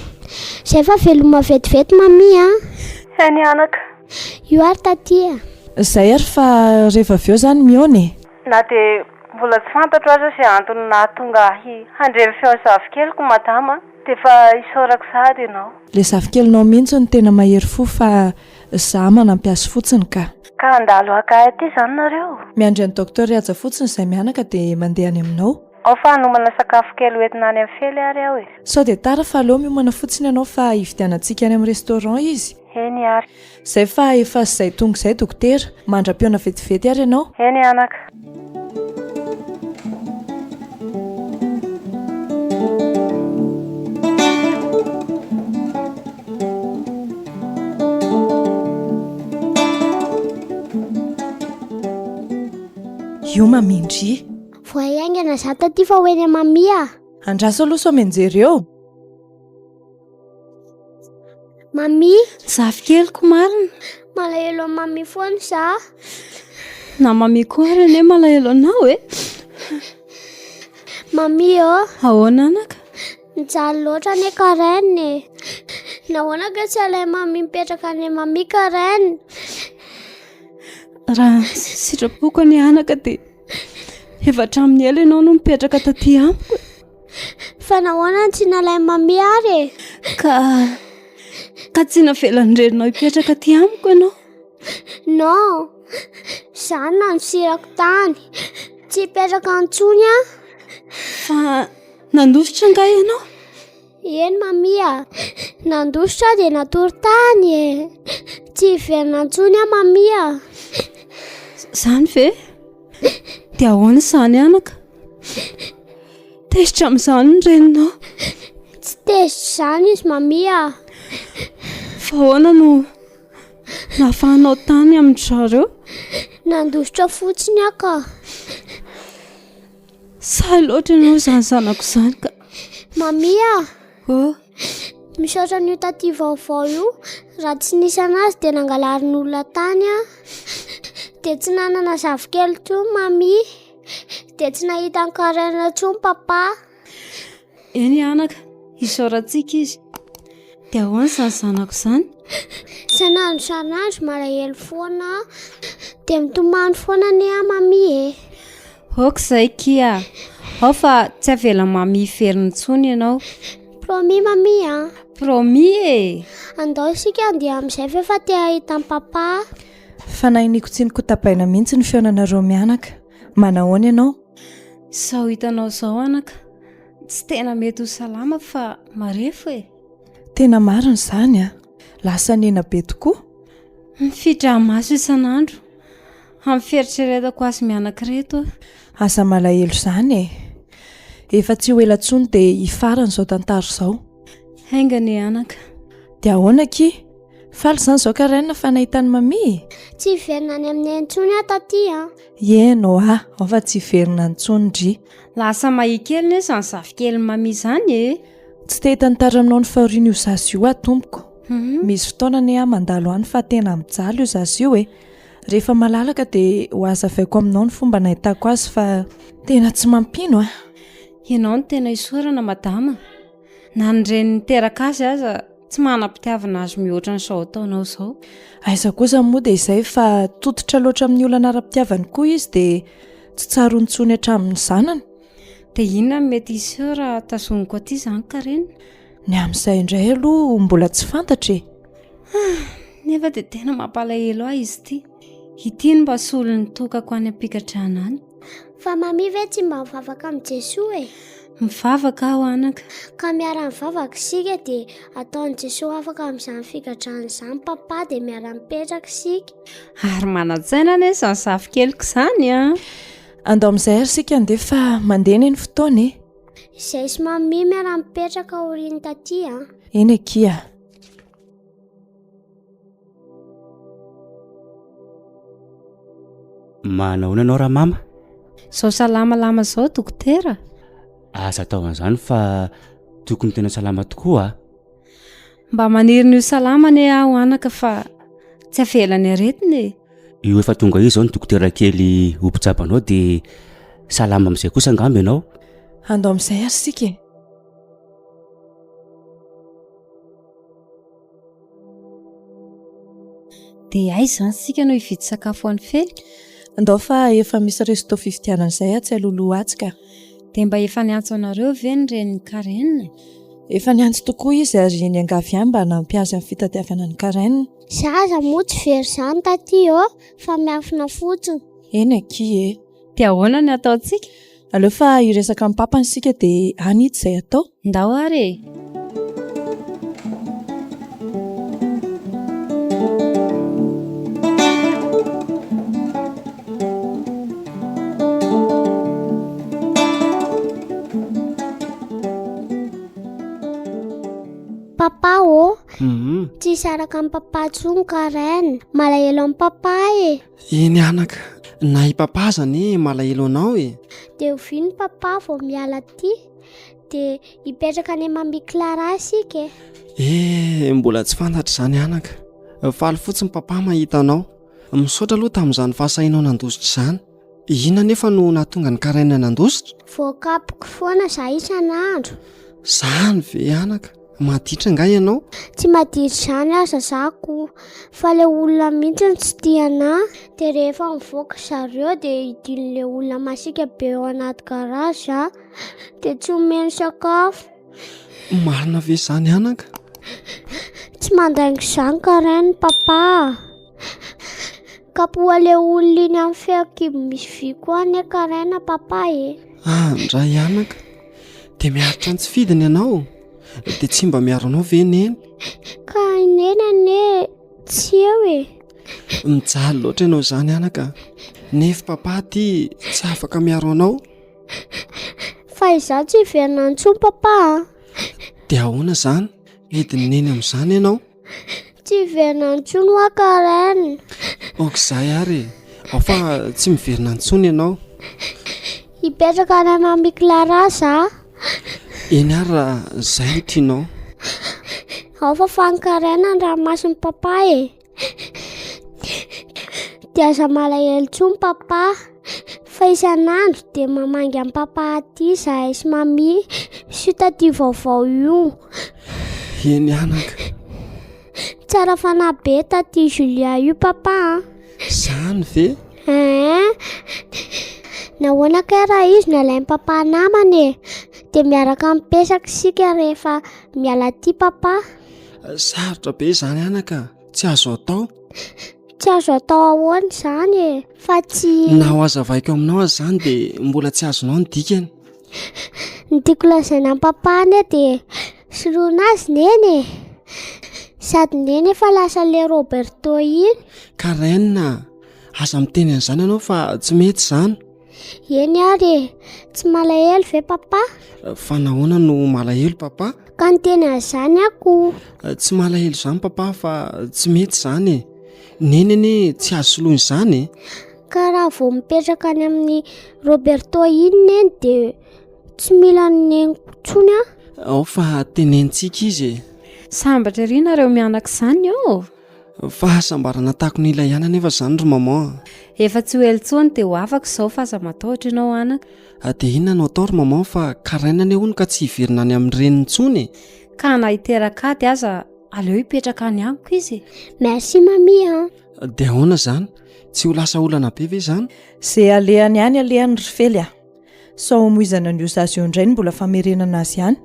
Speaker 7: Izay fa veloma vetivety Mamie a!
Speaker 10: Eny anaka.
Speaker 7: Io ary taty a!
Speaker 6: Izay ary fa rehefa avy eo izany mihaona e!
Speaker 10: Na dia mbola tsy fantatro aza izay antony nahatonga ahy handre ny feon'ny zafikeliko madama dia efa isaorako sahady ianao.
Speaker 6: Ilay zafikelinao mihitsy no tena mahery fo fa za manampy azy fotsiny ka.
Speaker 10: Ka handalo haka ahy aty izany nareo?
Speaker 6: Miandry an'i Docteur Haja fotsiny izay mianaka dia mandeha any aminao.
Speaker 10: Ao fa hanomana sakafo kely ho entina any amin'i Fely ary aho e.
Speaker 6: Sao dia tara fa aleo miomana fotsiny ianao fa hividianantsika any amin'ny restaurant izy.
Speaker 10: Eny ary.
Speaker 6: Zay fa efa zay tonga izay dokotera. Mandra-pihaona vetivety ary ianao.
Speaker 10: Eny anaka.
Speaker 6: Io mamindry.
Speaker 7: Voay haingana za taty fa ho eny Mamia a.
Speaker 6: Andraso aloha sao mianjery eo.
Speaker 7: Mamia.
Speaker 3: Zafikeliko marina.
Speaker 7: Malahelo an'i Mamia foana za.
Speaker 3: Na Mamia koa ary anie malahelo anao e.
Speaker 7: Mamia ô.
Speaker 3: Ahoana anaka?
Speaker 7: Mijaly loatra anie Karen e. Nahoana kay tsy alain'i Mamia mipetraka any Mamia Karen?
Speaker 3: Raha sitrapoko anie anaka dia efa hatramin'ny ela ianao no mipetraka taty amiko e.
Speaker 7: Fa nahoana no tsy nalain'i Mamia ary e?
Speaker 3: Ka ka tsy navelan'ny reninao hipetraka aty amiko ianao.
Speaker 7: Non, za no nandosirako tany. Tsy hipetraka intsony aho.
Speaker 3: Fa nandositra angaha ianao?
Speaker 7: Eny Mamia a. Nandositra aho dia natory tany e. Tsy hiverina intsony aho Mamia a.
Speaker 3: Izany ve? Dia ahoana izany anaka? Tezitra amin'izany ny reninao.
Speaker 7: Tsy tezitra izany izy Mamia a.
Speaker 3: Fa ahoana no nahafahanao tany amin-dry zareo?
Speaker 7: Nandositra fotsiny aho ka.
Speaker 3: Sahy loatra ianao izany zanako izany ka.
Speaker 7: Mamia a!
Speaker 3: Oh.
Speaker 7: Misaotra an'io taty vaovao io. Raha tsy nisy anazy dia nangalarin'olona tany aho. Dia tsy nanana zafikely intsony Mamia. Dia tsy nahita an'i Karen intsony Papa.
Speaker 3: Eny anaka, isaorantsika izy. Dia ahoana izany zanako izany?
Speaker 7: Isan'andro isan'andro malahelo foana aho. Dia mitomany foana anie aho Mamia e.
Speaker 3: Ok izay kia. Ao fa tsy avelan'i Mamia hiverina intsony ianao.
Speaker 7: Promis Mamia a.
Speaker 3: Promis e.
Speaker 7: Andao isika handeha amin'izay fa efa te hahita an'i Papa aho.
Speaker 6: Fanahy niko tsy nikotabaina mihitsy ny fihaonanareo mianaka. Manahoana ianao?
Speaker 3: Izao hitanao izao anaka, tsy tena mety ho salama fa marefo e.
Speaker 6: Tena marina izany a! Lasa nihena be tokoa.
Speaker 3: Mifidra-maso isan'andro amin'ny fieritreretako azy mianaka ireto aho.
Speaker 6: Aza malahelo izany e! Efa tsy ho ela intsony dia hifarana izao tantara izao.
Speaker 3: Haingana e anaka.
Speaker 6: Dia ahoana akia? Faly izany izao Karen fa nahita an'i Mamia e?
Speaker 7: Tsy hiverina any aminay intsony aho taty a!
Speaker 6: Eny oa, ao fa tsy hiverina intsony ndry.
Speaker 3: Lasa mahia kely ne izany zafikelin'i Mamia izany e!
Speaker 6: Tsy te hitantara aminao ny fahorian'io zaza io aho tompoko. Misy fotoana anie aho mandalo any fa tena mijaly io zaza io e! Rehefa malalaka dia ho hazavaiko aminao ny fomba nahitako azy fa tena tsy mampino a!
Speaker 3: Ianao no tena isaorana madama. Na ny reny niteraka azy aza tsy manam-pitiavana azy mihoatra an'izao ataonao izao.
Speaker 6: Aiza kosa moa dia izay fa tototra loatra amin'ny olana ara-pitiavany koa izy dia tsy tsaroany intsony hatramin'ny zanany.
Speaker 3: Dia inona no mety hiseho raha tazoniko aty izany Karine?
Speaker 6: Ny amin'izay indray aloha mbola tsy fantatra e.
Speaker 3: Ah, nefa dia tena mampalahelo ahy izy ity. Ity no mba solon'ny tokako any am-pigadrana any.
Speaker 7: Fa Mamie ve tsy mba mivavaka amin'i Jesoa e?
Speaker 3: Mivavaka aho anaka.
Speaker 7: Ka miara-mivavaka isika dia ataon'i Jesoa afaka amin'izany figadrana izany Papa dia miara-mipetraka isika.
Speaker 3: Ary manan-tsaina anie izany zafikeliko izany an!
Speaker 6: Andao amin'izay ary isika andeha fa mandeha anie ny fotoana e!
Speaker 7: Izay sy Mamie miara-mipetraka aorian'ny taty an!
Speaker 6: Eny akia.
Speaker 1: Manahoana anao Ramama?
Speaker 3: Izao salamalama izao dokotera.
Speaker 1: Aza atao an'izany fa. Tokony tena salama tokoa a!
Speaker 3: Mba maniry ny ho salama anie aho anaka fa tsy avelan'ny aretina e!
Speaker 1: Io efa tonga io izao ny dokotera kely ho mpitsabo anao dia salama amin'izay kosa angamba ianao.
Speaker 6: Andao amin'izay ary isika e!
Speaker 3: Dia aiza izany isika no hividy sakafo ho an'i Fely?
Speaker 6: Andao fa efa misy resto fividianana izay atsy alohaloha atsy ka.
Speaker 3: Dia mba efa niantso anareo ve ny renin'i Karen e?
Speaker 6: Efa niantso tokoa izy ary niangavy ahy mba hanampy azy amin'ny fitadiavana an'i Karen.
Speaker 7: Za aza moa tsy very izany taty ô, fa miafina fotsiny.
Speaker 6: Eny akia e.
Speaker 3: Dia ahoana ny ataontsika?
Speaker 6: Aleo fa hiresaka amin'ny papany isika dia any hita izay atao.
Speaker 3: Ndao ary e!
Speaker 7: Papa ô! Tsy hisaraka amin'i papa intsony Karen. Malahelo an'i papa e!
Speaker 11: Eny anaka, na i papa aza anie malahelo anao e.
Speaker 7: Dia oviana papa vao miala aty? Dia hipetraka any Mamie Clara isika e.
Speaker 11: Eh, mbola tsy fantatra izany anaka. Faly fotsiny papa mahita anao. Misaotra aloha tamin'izany fahasahianao nandositra izany. Inona anefa no nahatonga an'i Karen nandositra?
Speaker 7: Voakapoka foana za isan'andro.
Speaker 11: Izany ve anaka? Maditra angaha ianao?
Speaker 7: Tsy maditra izany aza za ko, fa le olona mihitsy no tsy tia anà. Dia rehefa mivoaka zareo dia hidin'le olona masiaka be ao anaty garage za, dia tsy omeny sakafo.
Speaker 11: Marina ve izany anaka?
Speaker 7: Tsy mandainga izany Karen papa a. Kapoha le olona iny amin'ny fehikibo misy vy koa anie Karen papa e.
Speaker 11: Ah, ndray anaka. Dia miaritra ny tsy fidiny ianao? Dia tsy mba miaro anao ve Neny?
Speaker 7: Ka i Neny anie tsy eo e.
Speaker 11: Mijaly loatra ianao izany anaka. Nefa papa aty tsy afaka miaro anao.
Speaker 7: Fa izaho tsy hiverina intsony papa a.
Speaker 11: Dia ahoana izany? Hidin'i Neny amin'izany ianao?
Speaker 7: Tsy hiverina intsony hoa Karen.
Speaker 11: Ok izay ary e. Ao fa tsy miverina intsony ianao.
Speaker 7: Hipetraka any amin'i Mamie Clara za.
Speaker 11: Eny ary raha izay no tianao.
Speaker 7: Ao fa fan'i Karen ny ranomason'i papa e. Dia aza malahelo intsony papa. Fa isan'andro dia mamangy an'i papa aty izahay sy mamie sy io taty vaovao io.
Speaker 11: Eny anaka.
Speaker 7: Tsara fanahy be taty Julia io papa a.
Speaker 11: Zany ve?
Speaker 7: Eeh. Nahoana kay raha izy no alain'i papa namana e? Dia miaraka mipesaka isika rehefa miala aty papa.
Speaker 11: Sarotra be izany anaka, tsy azo atao.
Speaker 7: Tsy azo atao ahoana izany e? Fa tsy.
Speaker 11: Na ho hazavaiko aminao aza izany dia mbola tsy azonao ny dikany.
Speaker 7: Ny tiako lazaina amin'i papa anie dia soloina azy neny e. Sady neny efa lasa le Roberto iny.
Speaker 11: Karen a, aza miteny an'izany ianao fa tsy mety izany.
Speaker 7: Eny ary e, tsy malahelo ve papa?
Speaker 11: Fa nahoana no malahelo papa?
Speaker 7: Ka niteny an'izany aho ko.
Speaker 11: Tsy malahelo izany papa fa tsy mety izany e. Neny anie tsy azo soloina izany e.
Speaker 7: Ka raha vao mipetraka any amin'i Roberto iny neny dia tsy mila an'i neniko intsony aho.
Speaker 11: Ao fa tenenintsika izy e.
Speaker 3: Sambatra ery nareo mianaka izany ô!
Speaker 11: Fahasambarana takona ila ihany anefa izany ry maman a!
Speaker 3: Efa tsy ho ela intsony dia ho afaka izao fa aza matahotra ianao anaka.
Speaker 11: Dia inona no atao ry maman fa Karen anie hono ka tsy hiverina any amin'ny reniny intsony e!
Speaker 3: Ka na hiteraka ady aza aleo hipetraka any amiko izy e!
Speaker 7: Merci mamie a!
Speaker 11: Dia ahoana izany? Tsy ho lasa olana be ve izany?
Speaker 6: Ze alehany any alehany ry Fely a! Sao hamoizana an'io zaza io indray no mbola famerenana azy ihany.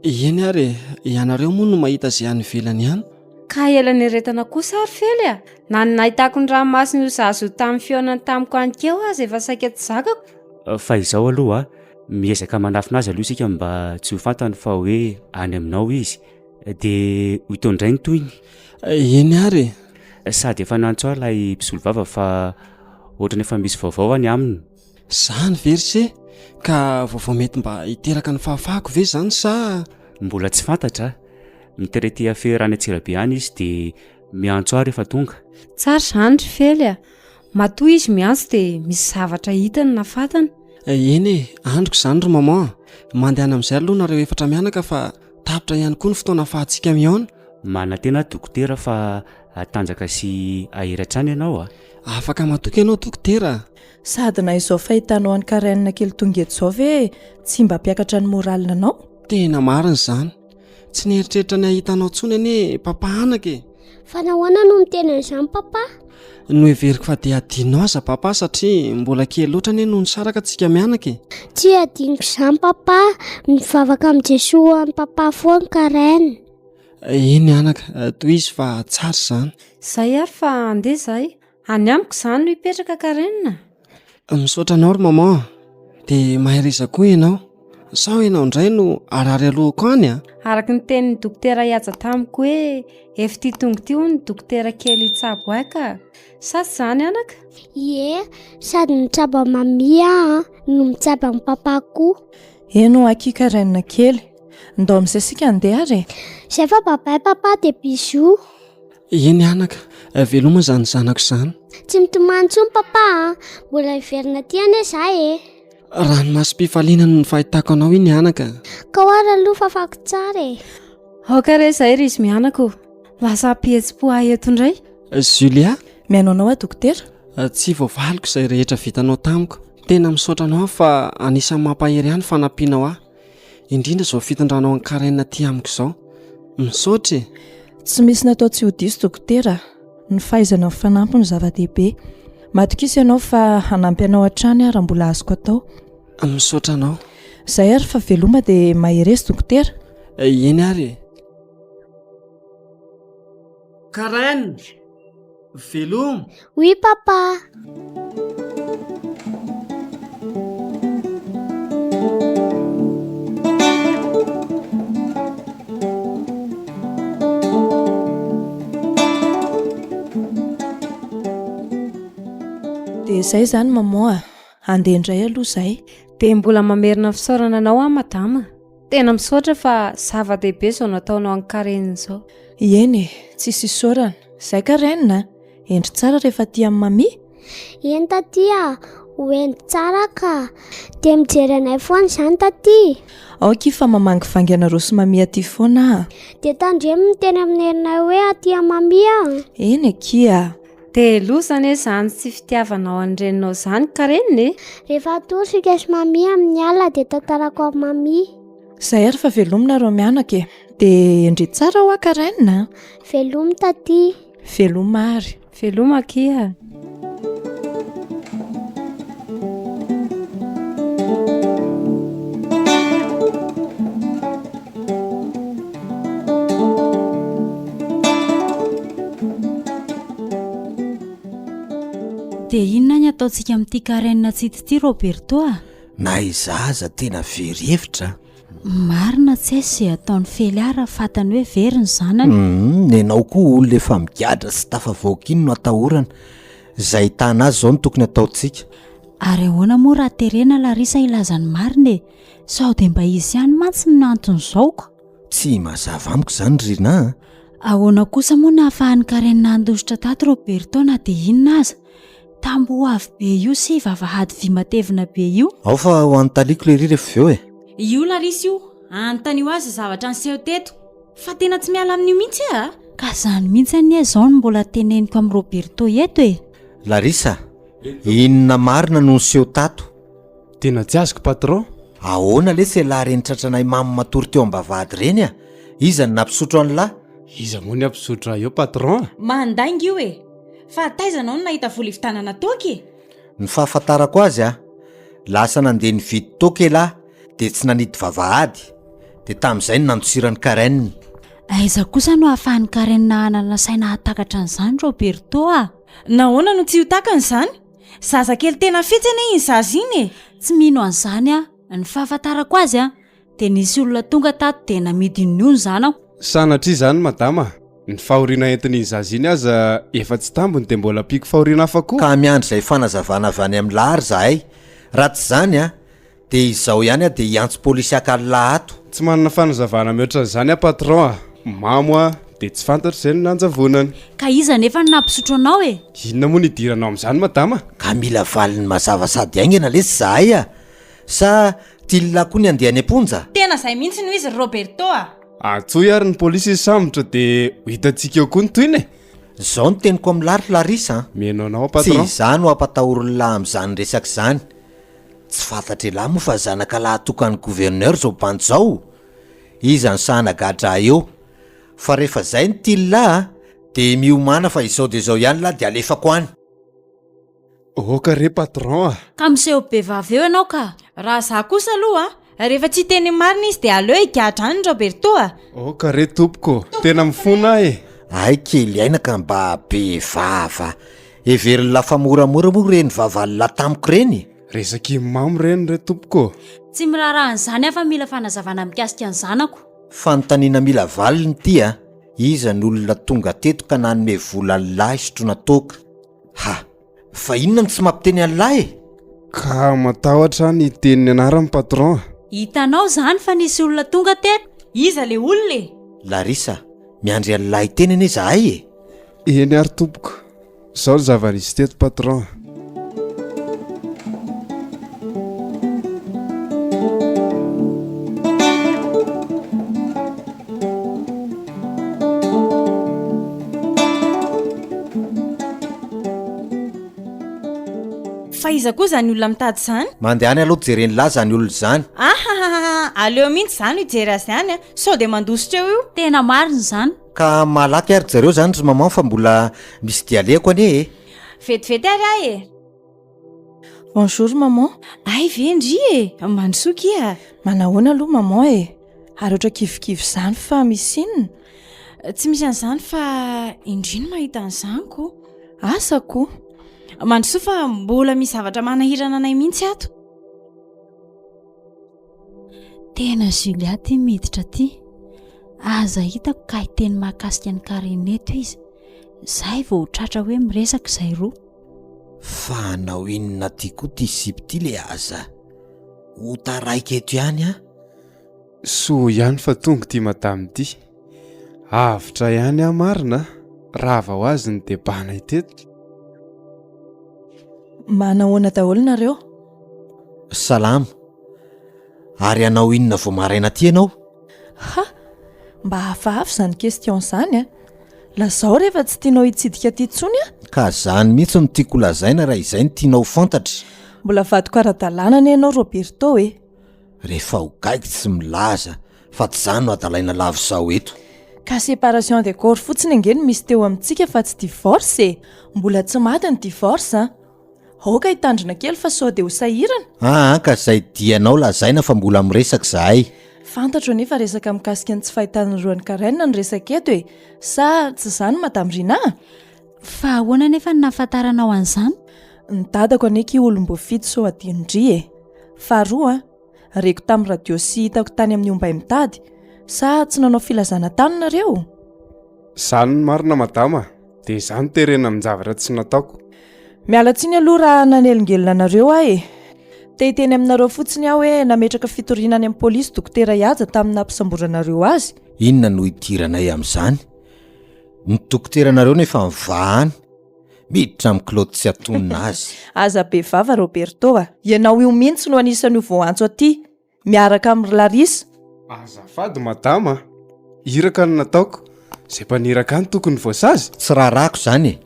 Speaker 11: Eny ary e, ianareo moa no mahita izay any ivelany ihany.
Speaker 3: Ka ela nieretana kosa ary Fely a! Na ny nahitako ny ranomasin'io zaza io tamin'ny fihaonany tamiko aninkeo aza efa saika tsy zakako.
Speaker 1: Fa izao aloha, miezaka manafina azy aloha isika mba tsy ho fantany fa hoe any aminao izy. Dia ho hita eo indray ny tohiny.
Speaker 11: Eny ary
Speaker 1: e. Sady efa nantso ahy ilay mpisolovava fa ohatran'ny efa misy vaovao any aminy.
Speaker 11: Zany ve ry se? Ka vaovao mety mba hiteraka ny fahafahako ve zany sa?
Speaker 1: Mbola tsy fantatra. Mi-traiter affaire any Antsirabe any izy dia miantso ahy rehefa tonga.
Speaker 3: Tsara izany ry Fely a! Matoa izy miantso dia misy zavatra hitany na fantany.
Speaker 11: Eny e, andriko izany ry maman a! Mandehana amin'izay aloha nareo efatra mianaka fa tapitra ihany koa ny fotoana ahafahantsika mihaona.
Speaker 1: Manantena aho dokotera fa hatanjaka sy hahery hatrany ianao a!
Speaker 11: Afaka matoky ianao dokotera a!
Speaker 6: Sady na izao fahitanao an'i Karen kely tonga eto izao ve tsy mba hampiakatra ny moral-nao?
Speaker 11: Tena marina izany. Tsy nieritreritra ny hahita anao intsony anie papa anaka e!
Speaker 7: Fa nahoana no miteny an'izany papa?
Speaker 11: Noheveriko fa dia hadinonao aza papa satria mbola kely loatra anie no nisaraka tsika mianaka e!
Speaker 7: Tsy hadinoko izany papa, mivavaka amin'i Jesoa ho an'i papa foana Karen.
Speaker 11: Eny anaka, tohizo fa tsara izany.
Speaker 3: Zay ary fa andeha zahay. Any amiko izany no hipetraka Karen a!
Speaker 11: Misaotra anao ry maman a! Dia mahereza koa ianao. Sao ianao indray no harary alohako any a!
Speaker 3: Araka ny tenin'ny dokotera Ihaja tamiko hoe efa ity tonga ity hono ny dokotera kely hitsabo ahy ka! Sa tsy izany anaka?
Speaker 7: Ie, sady mitsabo an'i Mamie aho no mitsabo an'i Papa koa.
Speaker 6: Eny ho aky Karen kely. Ndao amin'izay isika handeha ary e!
Speaker 7: Izay fa bye bye Papa dia bisous.
Speaker 11: Eny anaka, veloma izany zanako izany.
Speaker 7: Tsy mitomany intsony papa a, mbola hiverina aty anie za e.
Speaker 11: Ranomasom-pifaliana no fahitako anao iny anaka.
Speaker 7: Ka ho ary aloha fafako tsara e.
Speaker 3: Aoka re izay ry izy mianaka o. Lasa hampihetsi-po ahy eto indray.
Speaker 11: Julia.
Speaker 6: Mihaino anao aho dokotera.
Speaker 11: Tsy voavaliko izay rehetra vitanao tamiko. Tena misaotra anao aho fa anisan'ny mampahery ahy ny fanampianao ahy. Indrindra izao fitondranao an'i Karen aty amiko izao. Misaotra e!
Speaker 6: Tsy misy natao tsy ho diso dokotera a! Ny fahaizana mifanampy no zava-dehibe. Matokisa ianao fa hanampy anao hatrany aho raha mbola azoko atao.
Speaker 11: Misaotra anao.
Speaker 6: Izay ary fa veloma dia mahereza dokotera.
Speaker 11: Eny ary e!
Speaker 12: Karen! Veloma!
Speaker 7: Oui papa!
Speaker 6: Dia izay izany maman a! Handeha indray aloha izahay.
Speaker 3: Dia mbola mamerina fisaorana anao aho madama. Tena misaotra fa zava-dehibe izao nataonao an'i Karen izao.
Speaker 6: Eny e, tsisy isaorana. Izay Karen a! Hendry tsara rehefa aty amin'i Mamie.
Speaker 7: Eny taty a! Ho hendry tsara ka! Dia mijery anay foana izany taty?
Speaker 6: Aoka fa mamangivangy anareo sy Mamie aty foana aho.
Speaker 7: Dia tandremo miteny amin'ny reninay hoe aty amin'i Mamie aho.
Speaker 6: Eny akia a!
Speaker 3: Dia loza anie izany tsy fitiavanao an'ny reninao izany Karen e!
Speaker 7: Rehefa hatory isika sy Mamie amin'ny alina dia tantarako amin'i Mamie.
Speaker 6: Izay ary fa velomy nareo mianaka e! Dia ndry tsara hoa Karen a!
Speaker 7: Velomy taty.
Speaker 6: Veloma ary.
Speaker 3: Veloma akia. Dia inona ny ataontsika amin'ity Karen tsy hita ity Roberto a?
Speaker 2: Na izaho aza tena very hevitra a!
Speaker 3: Marina tsy aiza izay ataon'i Felia raha fantany hoe very ny zanany.
Speaker 2: Humm, nenao koa olona efa migadra sy tafavoaka iny no atahorana. Izay ahitana azy izao no tokony ataontsika.
Speaker 3: Ary ahoana moa raha terena Larissa hilaza ny marina e? Sao dia mba izy ihany mantsy no anton'izao ko.
Speaker 2: Tsy mazava amiko izany ry Rinah a!
Speaker 3: Ahoana kosa moa nahafahan'i Karen nandositra tato Roberto na dia inona aza? Tamboho avo be io sy vavahady vy matevina be io.
Speaker 2: Ao fa ho anontaniako lery rehefa avy eo e!
Speaker 3: Io Larissa io, anontanio azy izay zavatra niseho teto fa tena tsy miala amin'io mihitsy a! Ka izany mihitsy anie izao no mbola teneniko amin'i Roberto eto e!
Speaker 2: Larissa, inona marina no niseho tato?
Speaker 4: Tena tsy azoko patron.
Speaker 2: Ahoana lesy elah reny tratranay mamo matory teo ambavahady reny a! Iza no nampisotro an'lah?
Speaker 4: Iza moa ny hampisotro ahy eo patron a?
Speaker 3: Mandainga io e! Fa taiza anao no nahita vola hividanana toaka e?
Speaker 2: Ny fahafantarako azy a! Lasa nandeha nividy toaka elah dia tsy nanidy vavahady dia tamin'izay no nandosiran'i Karen.
Speaker 3: Aiza kosa no ahafahan'i Karen hanana saina hahatakatra an'izany Roberto a!
Speaker 13: Nahoana no tsy ho takany izany? Zazakely tena fetsy anie iny zaza iny e!
Speaker 3: Tsy mino an'izany aho. Ny fahafantarako azy an, dia nisy olona tonga tato dia namidiny io ny zanako.
Speaker 4: Sanatria izany madama, ny fahoriana entin'iny zaza iny aza efa tsy tambiny dia mbola ampiako fahoriana hafa koa.
Speaker 2: Ka miandry izay fanazavana avy any amin'i Lary izahay. Raha tsy izany an, Dia izao ihany aho dia hiantso polisy haka an'lah ato.
Speaker 4: Tsy manana fanazavana mihoatra an'izany aho patron a! Mamo aho dia tsy fantatro izay no nanjavonany.
Speaker 3: Ka iza anefa no nampisotro anao e?
Speaker 4: Inona moa no idiranao amin'izany madama?
Speaker 2: Ka mila valiny mazava sady haingana lesy izahay a! Sa tian'lah koa ny handeha any am-ponja?
Speaker 13: Tena izay mihitsy no izy ry Roberto a!
Speaker 4: Antsoy ary ny polisy hisambotra dia ho hitantsika eo koa ny tohiny e!
Speaker 2: Izao no teniko amin'lah ry Larissa an!
Speaker 4: Mihaino anao aho patron.
Speaker 2: Tsy izaho no hampatahorin'lah amin'izany resaka izany. Tsy fantatr'elah moa fa zanaka lahy tokan'ny gouverneur izao bandy izao? Iza no sahy hanagadra ahy eo? Fa rehefa izay no tian'lah a, dia miomàna fa izao dia izao ihany lah dia alefako any.
Speaker 4: Oka re patron a!
Speaker 3: Ka miseho be vava eo ianao ka!
Speaker 13: Raha za kosa aloha a, rehefa tsy hiteny ny marina izy dia aleo higadra any Roberto a!
Speaker 4: Oka re tompoko, tena mifona aho e!
Speaker 2: Hay kely aina ka mba be vava. Heverin'lah fa moramora moa ireny vavan'lah tamiko ireny?
Speaker 4: Resak'i mamo ireny re tompoko.
Speaker 3: Tsy miraharaha an'izany aho fa mila fanazavana mikasika ny zanako.
Speaker 2: Fanontaniana mila valiny ity a! Iza no olona tonga teto ka nanome vola an'lah hisotroana toaka? Ha! Fa inona no tsy mampiteny an'lah e?
Speaker 4: Ka matahotra aho ny hiteny ny anarany patron a!
Speaker 3: Hitanao izany fa nisy olona tonga teto?
Speaker 13: Iza le olona e?
Speaker 2: Larissa, miandry an'lah hiteny anie izahay e!
Speaker 4: Eny ary tompoko. Zao ny zava-nisy teto patron a.
Speaker 13: Fa iza koa izany olona mitady izany?
Speaker 2: Mandehana aloha jeren'lah izany olona izany.
Speaker 13: Ahahaha, aleo mihitsy izany hijery azy any a, sao dia mandositra eo io.
Speaker 3: Tena marina izany.
Speaker 2: Ka malaky ary jereo zany ry maman fa mbola misy dia alehako anie e!
Speaker 13: Vetivety ary aho e!
Speaker 6: Bonjour maman.
Speaker 13: Hay ve ndry e! Mandrosoa kia!
Speaker 6: Manahoana aloha maman e! Ary ohatra kivikivy izany fa misy inona?
Speaker 13: Tsy misy an'izany fa indry no mahita an'izany ko!
Speaker 6: Asa ko!
Speaker 13: Mandrosoa fa mbola misy zavatra manahirana anay mihitsy ato.
Speaker 3: Tena Julia ty miditra ty. Aza hitako ka hiteny mahakasika an'i Karine eto izy. Zay vao ho tratra hoe miresaka izay roa.
Speaker 2: Fa hanao inona aty koa ty sipa ty le aza. Ho taraiky eto ihany an.
Speaker 4: Soa ihany fa tonga ity madame ity. Avotra ihany aho marina a. Rava ho azy ny debat-nay teto.
Speaker 6: Manahoana daholo nareo?
Speaker 2: Salama. Ary hanao inona vao maraina aty ianao?
Speaker 6: Ha! Mba hafahafa izany question izany a! Lazao rehefa tsy tianao hitsidika aty intsony aho.
Speaker 2: Ka zany mihitsy no tiako holazaina raha izay no tianao ho fantatra.
Speaker 6: Mbola vadiko ara-dalàna anie ianao Roberto e!
Speaker 2: Rehefa ho gaigy tsy milaza fa tsy za no adalaina lavo zao eto.
Speaker 6: Ka séparation de corps fotsiny ange no misy teo amintsika fa tsy divorce e! Mbola tsy maty ny divorce an! Aoka hitandrina kely fa sao dia ho sahirana.
Speaker 2: Aa ka zay dianao lazaina fa mbola miresaka zahay.
Speaker 6: Fantatro anie fa resaka mikasika ny tsy fahitan'ny roan'i Karen no resaka eto e! Sa tsy izany Madame Rina a?
Speaker 3: Fa ahoana anefa no nahafantaranao an'izany?
Speaker 6: Ny dadako anie ki olom-boafidy sao adino-dry e! Faharoa an, reko tamin'ny radio sy hitako tany amin'ny ombay mitady, sa tsy nanao filazana tany nareo?
Speaker 4: Zany no marina madama a! Dia izaho no terena amin-javatra tsy nataoko.
Speaker 6: Miala tsiny aloha raha nanelingelina anareo aho e! Te hiteny aminareo fotsiny aho hoe nametraka fitoriana any amin'ny polisy Dokotera Ihaja tamin'ny nampisamboranareo azy.
Speaker 2: Inona no hidiranay amin'izany? Ny dokoteranareo nefa mivaha any. Miditra amin'ny kilaoty tsy antonona azy.
Speaker 6: Aza be vava Roberto a! Ianao io mihitsy no anisan'io voaantso aty. Miaraka amin'i ry Larissa.
Speaker 4: Azafady madama a! Iraka no nataoko, izay mpaniraka ahy no tokony voasazy?
Speaker 2: Tsy raharahako izany e!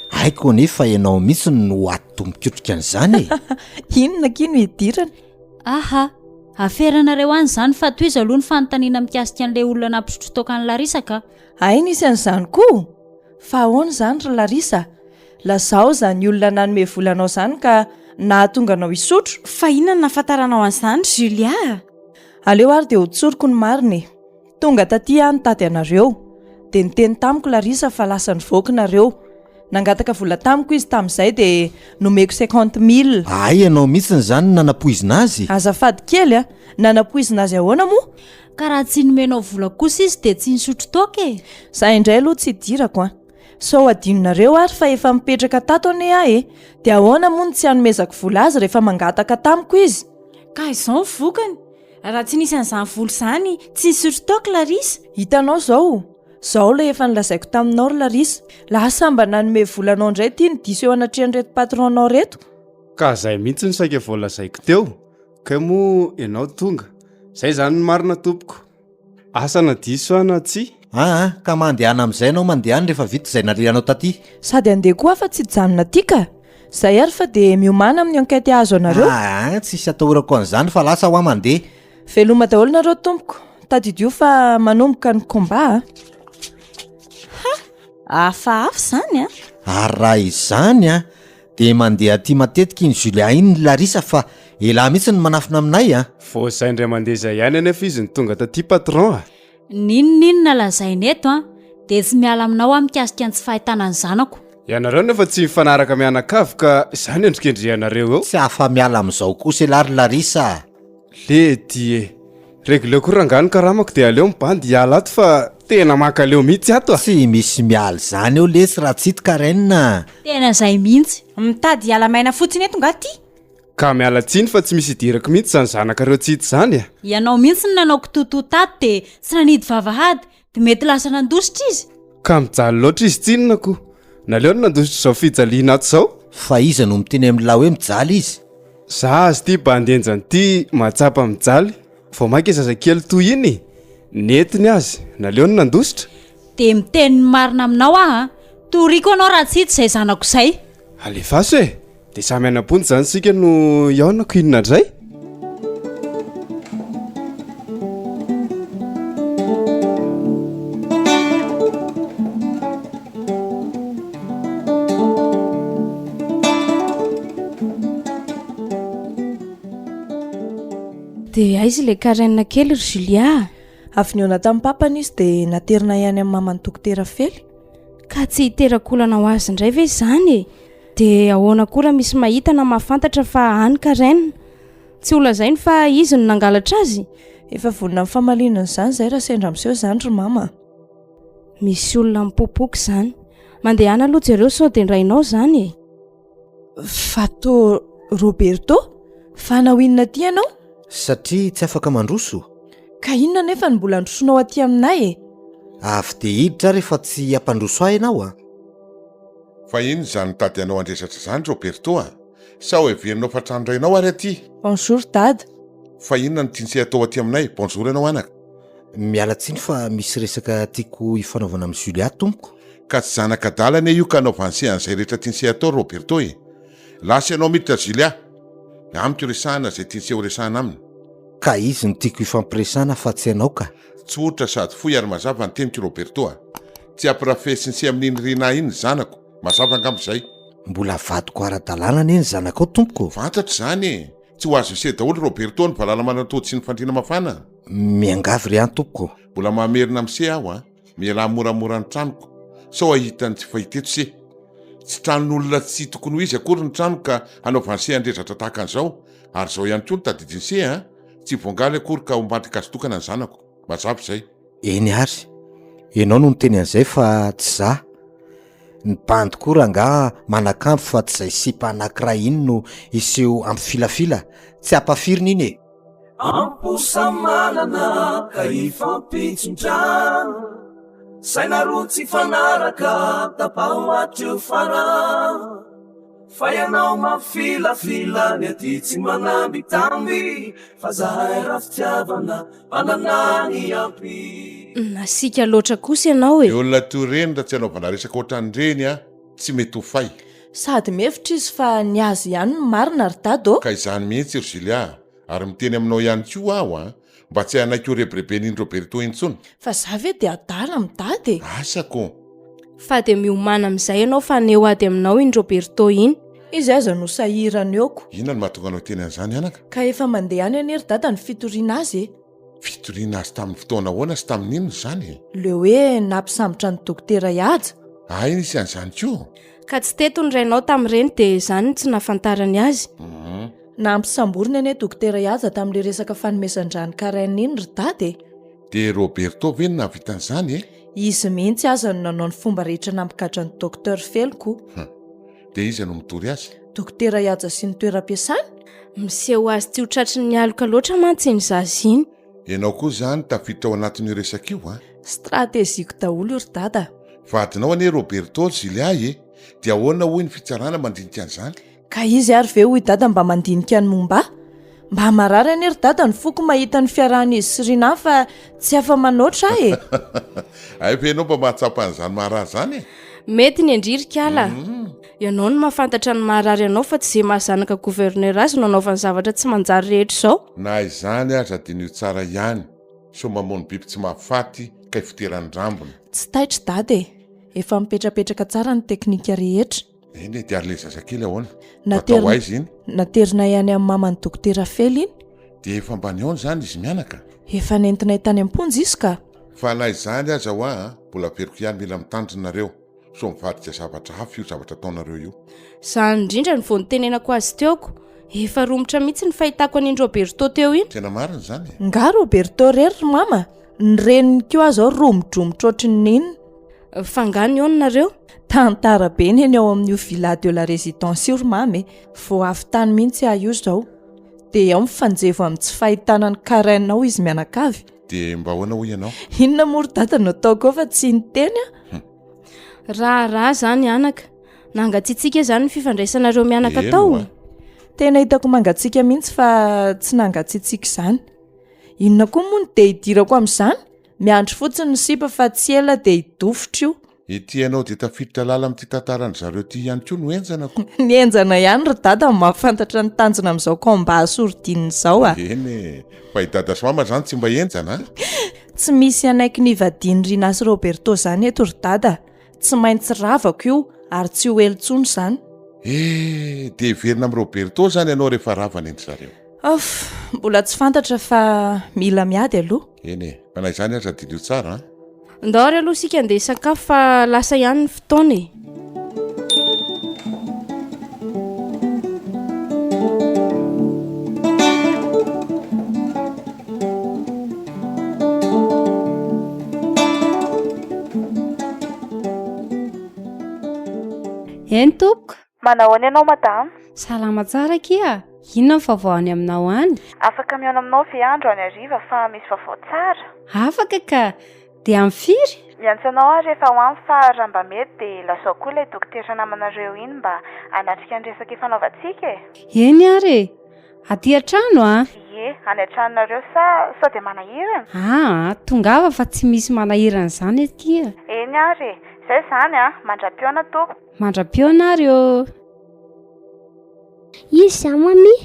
Speaker 2: Haiko anie fa ianao mihitsy no ato mikotrika an'izany e!
Speaker 6: Inona akia no idirany?
Speaker 3: Aha! Aferanareo any izany fa tohizo aloha ny fanontaniana mikasika an'ilay olona nampisotro toaka an'i Larissa ka!
Speaker 6: Hay nisy an'izany koa! Fa ahoana izany ry Larissa? Lazao izany olona nanome vola anao izany ka nahatonga anao hisotro.
Speaker 13: Fa inona no nahafantaranao an'izany ry Julia a?
Speaker 6: Aleo ary dia ho tsoriko ny marina e! Tonga taty aho nitady anareo. Dia niteny tamiko Larissa fa lasa nivoaka nareo. Nangataka vola tamiko izy tamin'izay dia nomeko cinquante mille.
Speaker 2: Hay ianao mihitsy izany no nanapoizina azy?
Speaker 6: Azafady kely a! Nanapoizina azy ahoana moa?
Speaker 3: Ka raha tsy nomenao vola kosa izy dia tsy nisotro toaka e!
Speaker 6: Za indray aloha tsy idirako an! Sao adinonareo ary fa efa mipetraka tato anie aho e! Dia ahoana moa no tsy hanomezako vola azy rehefa mangataka tamiko izy?
Speaker 13: Ka izao ny vokany, raha tsy nisy an'izany vola izany, tsy nisotro toaka Larissa!
Speaker 6: Hitanao izao? Izao ilay efa nolazaiko taminao ry Larissa, lasa mba nanome vola anao indray ity ny diso eo anatrehan'ireto patron-nao ireto!
Speaker 4: Ka izay mihitsy no saika voalazaiko teo! Kay moa ianao tonga. Zay zany ny marina tompoko. Asa na diso aho na tsia.
Speaker 2: Aa ka mandehana amin'izay ianao mandehana rehefa vita izay nalehanao taty.
Speaker 6: Sady handeha koa aho fa tsy hijanona aty ka. Zay ary fa dia miomàna amin'ny enquête hahazo anareo.
Speaker 2: Aa tsisy atahorako an'izany fa lasa hoa mandeha.
Speaker 6: Veloma daholo nareo tompoko. Tadidio fa manomboka ny combat a.
Speaker 13: Ha! Hafahafa izany a!
Speaker 2: Ary raha izany a, dia mandeha aty matetika iny Julia iny ny Larissa fa elah mihitsy no manafina aminay a!
Speaker 4: Vao izay indray mandeha izay ihany anefa izy no tonga taty patron a!
Speaker 3: N'inon'inona lazaina eto an, dia tsy miala aminao aho mikasika ny tsy fahitana ny zanako.
Speaker 4: Ianareo nefa tsy mifanaraka mianakavy ka izany endrikendrehanareo eo.
Speaker 2: Tsy afa-miala amin'izao kosa elah ry Larissa a!
Speaker 4: Lety e! Regleo koa rangahy ny karamako dia aleo ny bandy hiala ato fa tena mankaleo mihitsy ato a!
Speaker 2: Tsy misy miala izany eo lesy raha tsy hita Karen a!
Speaker 3: Tena izay mihitsy.
Speaker 13: Mitady hiala maina fotsiny eto nga ty?
Speaker 4: Ka miala tsiny fa tsy misy idirako mihitsy izany zanakareo tsy hita izany a!
Speaker 3: Ianao mihitsy no nanao kitoatoa tato dia tsy nanidy vavahady dia mety lasa nandositra izy.
Speaker 4: Ka mijaly loatra izy tsinona ko! Naleony nandositra izao fijaliana ato izao.
Speaker 2: Fa iza no miteny amin'lah hoe mijaly izy?
Speaker 4: Za azy ity bandy henjana ity mahatsapa mijaly, vao mainka zazakely toy iny e! Nety ny azy, naleony nandositra.
Speaker 3: Dia miteny ny marina aminao aho an! Toriko anao raha tsy hita izay zanako izay.
Speaker 4: Alefaso e! Dia samy any am-ponja izany isika no hihaona ko inona indray?
Speaker 13: Dia aiza ilay Karen kely ry Julia a?
Speaker 6: Avy nihaona tamin'ny papany izy dia naterina ihany amin'ny maman'i Dokotera Fely.
Speaker 13: Ka tsy hiteraka olana ho azy indray ve izany e? Dia ahoana koa raha misy mahita na mahafantatra fa any Karen? Tsy holazainy fa izy no nangalatra azy?
Speaker 6: Efa vonona amin'ny famaliana an'izany izahay raha sendra miseho izany ry mama a!
Speaker 13: Misy olona mipopoka izany. Mandehana aloha jereo sao dia ny rainao izany e!
Speaker 6: Fa toa Roberto? Fa hanao inona aty ianao?
Speaker 2: Satria tsy afaka mandroso.
Speaker 6: Ka inona anefa no mbola androsonao aty aminay e?
Speaker 2: Avy dia hiditra aho rehefa tsy hampandroso ahy ianao a!
Speaker 8: Fa inona izany mitady anao handresatra izany Roberto a? Sao heverinao fa tranon-drainao ary aty?
Speaker 6: Bonjour dada.
Speaker 8: Fa inona no tiantsy atao aty aminay? Bonjour ianao anaka.
Speaker 2: Miala tsiny fa misy resaka tiako hifanaovana amin'i Julia tompoko.
Speaker 8: Ka tsy zanak'adala anie io ka anaovan'se an'izay rehetra tian'se atao Roberto e! Lasa ianao miditra Julia! Amiko resahana izay tian'se ho resahana aminy.
Speaker 2: Ka izy no tiako hifampiresahana fa tsy ianao ka.
Speaker 8: Tsotra sady fohy ary mazava ny teniko Roberto a! Tsy ampirafesin'se amin'iny Rinah iny ny zanako, mazava angamba izay.
Speaker 2: Mbola vadiko ara-dalàna anie ny zanakao tompoko ô!
Speaker 8: Fantatro izany e! Tsy ho azon'se daholo Roberto ny valala manatody sy ny fandriana mafana.
Speaker 2: Miangavy re an tompoko ô!
Speaker 8: Mbola mamerina amin'se aho a! Mialà moramora ny tranoko sao hahita ny tsy fahita eto se. Tsy tranon'olona tsy tokony ho izy akory ny trano ka hanaovan'se handrezatra tahaka an'izao, ary izao ihany koa no tadidin'se a! Tsy voangaly akory ka hombanty gazy tokana ny zanako. Mazava izay.
Speaker 2: Eny ary, ianao no niteny an'izay fa tsy za. Ny bandy koa rangaha manakambo fa tsy izay sipa anakiray iny no hiseho hampifilafila, tsy hampafirina iny e!
Speaker 14: Am-po samy manana ka hifampitsindrana Saina roa tsy hifanaraka tapaho hatreo farany Fa ianao mamfilafila ny aty tsy manambitamby Fa zahay ra-fitiavana manana ny ampy.
Speaker 13: Nasiaka loatra kosa ianao e!
Speaker 8: Ny olona toy ireny raha tsy anaovana resaka ohatran'ireny an, tsy mety ho fay.
Speaker 6: Sady mihevitra izy fa ny azy ihany no marina ry dada ô!
Speaker 8: Ka izany mihitsy ry Julia a! Ary miteny aminao ihany koa aho an, mba tsy hanaiky ho rebireben'iny Roberto intsony.
Speaker 6: Fa za ve dia adala amin'i dada e!
Speaker 8: Asa ko!
Speaker 13: Fa dia miomàna amin'izay ianao fa haneho ady aminao iny Roberto iny.
Speaker 6: Izy aza no sahirana eo ko!
Speaker 8: Inona no mahatonga anao hiteny an'izany anaka?
Speaker 6: Ka efa mandeha any anie ry dada ny fitoriana azy e!
Speaker 8: Fitoriana azy tamin'ny fotoana ahoana sy tamin'ny inona izany e?
Speaker 6: Le hoe nampisambotra an'i Dokotera Ihaja.
Speaker 8: Hay nisy an'izany koa?
Speaker 13: Ka tsy teto ny rainao tamin'ireny dia izany no tsy nahafantarany azy.
Speaker 6: Nampisamboriny anie Dokotera Ihaja tamin'ilay resaka fanomezan-drà an'i Karen iny ry dada e!
Speaker 8: Dia Roberto ve no nahavita an'izany e?
Speaker 6: Izy mihitsy aza no nanao ny fomba rehetra nampigadra an'i Docteur Felo ko.
Speaker 8: Hum. Dia iza no mitory azy?
Speaker 6: Dokotera Ihaja sy ny toeram-piasany?
Speaker 13: Miseho azy tsy ho tratry ny aloka loatra mantsy iny zaza iny.
Speaker 8: Ianao koa izany tafiditra ao anatin'io resaka io an?
Speaker 6: Stratégie-ko daholo io ry dada a!
Speaker 8: Vadinao anie Roberto ry Julia e! Dia ahoana hoy ny fitsarana mandinika an'izany?
Speaker 6: Ka izy ary ve hoy dada mba mandinika ny momba ahy? Mba marary anie ry dada ny foko mahita ny fiarahan'izy sy Rinah fa tsy afa-manoatra aho e!
Speaker 8: Hay ve ianao mba mahatsapa an'izany maharary izany e?
Speaker 13: Mety ny an-dry ry kala. Ianao no mahafantatra ny maharary anao fa tsy ze maha zanaka gouverneur azy no anaovany zavatra tsy manjary rehetra izao.
Speaker 8: Na izany aza diniho tsara ihany sao mamono biby tsy mahafaty kay foteran'ny rambony.
Speaker 6: Tsy taitra dada e! Efa mipetrapetraka tsara ny teknika rehetra.
Speaker 8: Eny e, dia ary ilay zazakely ahoana? Natao aiza iny?
Speaker 6: Naterinay any amin'ny maman'i Dokotera Fely iny.
Speaker 8: Dia efa mba nihaona izany izy mianaka?
Speaker 6: Efa nentinay tany am-ponja izy ka.
Speaker 8: Fa na izany aza hoa a, mbola averiko ihany mila mitandrina nareo sao mivadika zavatra hafa io zavatra ataonareo io.
Speaker 13: Izany indrindra no vao nitenenako azy teo ko. Efa romotra mihitsy ny fahitako an'iny Roberto teo iny.
Speaker 8: Tena marina izany e.
Speaker 6: Nga Roberto irery ry mama? Ny reniny koa aza ao romodromotra ohatry ny inona.
Speaker 13: Fa nga nihaona nareo?
Speaker 6: Tantara be ny eny ao amin'io villa de la résidence io ry mama e! Vao avy tany mihitsy aho io izao. Dia ao mifanjevo amin'ny tsy fahitana an'i Karen ao izy mianakavy.
Speaker 8: Dia mba ahoana hoy ianao?
Speaker 6: Inona moa ry dada no ataoko ao fa tsy niteny aho?
Speaker 13: Raharaha izany anaka. Nangatsiatsiaka izany ny fifandraisanareo mianaka
Speaker 8: Eny
Speaker 13: tao?
Speaker 8: oa.
Speaker 6: Tena hitako mangatsiaka mihitsy fa tsy nangatsiatsiaka izany. Inona koa moa no dia hidirako amin'izany? Miandry fotsiny ny sipa fa tsy ela dia hidofotra io.
Speaker 8: Ity ianao dia tafiditra lalina amin'ity tantaran-dry zareo ity ihany koa no henjana ko.
Speaker 6: Ny henjana ihany ry dada no mahafantatra ny tanjona amin'izao combat sourdine izao a.
Speaker 8: Eny e! Fa i dada sy mama izany tsy mba henjana a!
Speaker 6: Tsy misy hanaiky ny hivadian'i Rinah sy Roberto izany eto ry dada a! Tsy maintsy ravako io ary tsy ho ela intsony izany.
Speaker 8: Eh! Dia hiverina amin'i Roberto izany ianao rehefa rava ny an-dry zareo.
Speaker 6: Off! Mbola tsy fantatra fa mila miady aloha.
Speaker 8: Eny e! Fa na izany aza diniho tsara an!
Speaker 13: Ndao ary aloha isika andeha hisakafo fa lasa ihany ny fotoana e!
Speaker 15: Eny tompoko.
Speaker 5: Manahoana ianao madama?
Speaker 15: Salama tsara akia! Inona ny vaovao any aminao any?
Speaker 5: Afaka mihaona aminao ve aho androany hariva fa misy vaovao tsara?
Speaker 15: Afaka ka! Dia amin'ny firy?
Speaker 5: Miantso anao aho rehefa ho any fa raha mba mety dia lazao koa ilay dokotera namanareo iny mba hanatrika ny resaka ifanaovantsika e!
Speaker 15: Eny ary e! Aty an-trano a!
Speaker 5: Ie, any an-tranonareo sa sao dia manahirana?
Speaker 15: Aa, tongava fa tsy misy manahirana izany aty a!
Speaker 5: Eny ary e! Izay izany a! Mandra-pihaona tompoko!
Speaker 15: Mandra-pihaona ary ô!
Speaker 7: Iza izany Mami?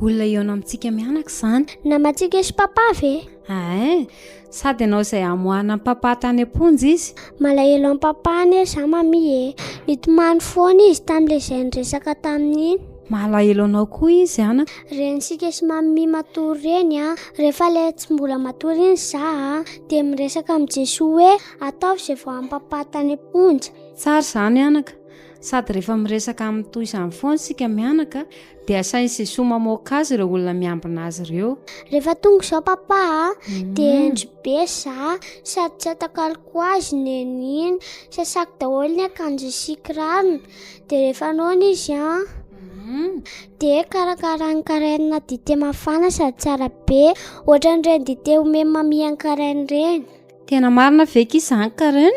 Speaker 15: Olona hihaona amintsika mianaka izany.
Speaker 7: Namantsika sy Papa ve?
Speaker 15: Ain, sady hanao izay hamoahana an'i Papa tany am-ponja izy.
Speaker 7: Malahelo an'i Papa anie izaho Mami e. Nitomany foana izy tamin'ilay izay niresaka tamin'iny.
Speaker 15: Malahelo anao koa izy anaka.
Speaker 7: Renintsika sy Mami matory ireny an, rehefa ilay tsy mbola matory iny izaho an, dia miresaka amin'i Jesoa hoe ataovy izay voahan'i Papa tany am-ponja.
Speaker 15: Tsara izany anaka. Sady rehefa miresaka aminy toy izany foana isika mianaka dia asain'i Jesoa mamoaka azy ireo olona miambina azy ireo.
Speaker 7: Rehefa tonga izao papa a, dia hendry be za sady tsy atakaloko azy neny iny, sasako daholo ny akanjo sy kirarony, dia rehefa noana izy an, dia karakarain'i Karen dite mafana sady tsara be, ohatran'ireny dite omen'i Mamie an'i Karen ireny.
Speaker 15: Tena marina ve ki zany Karen?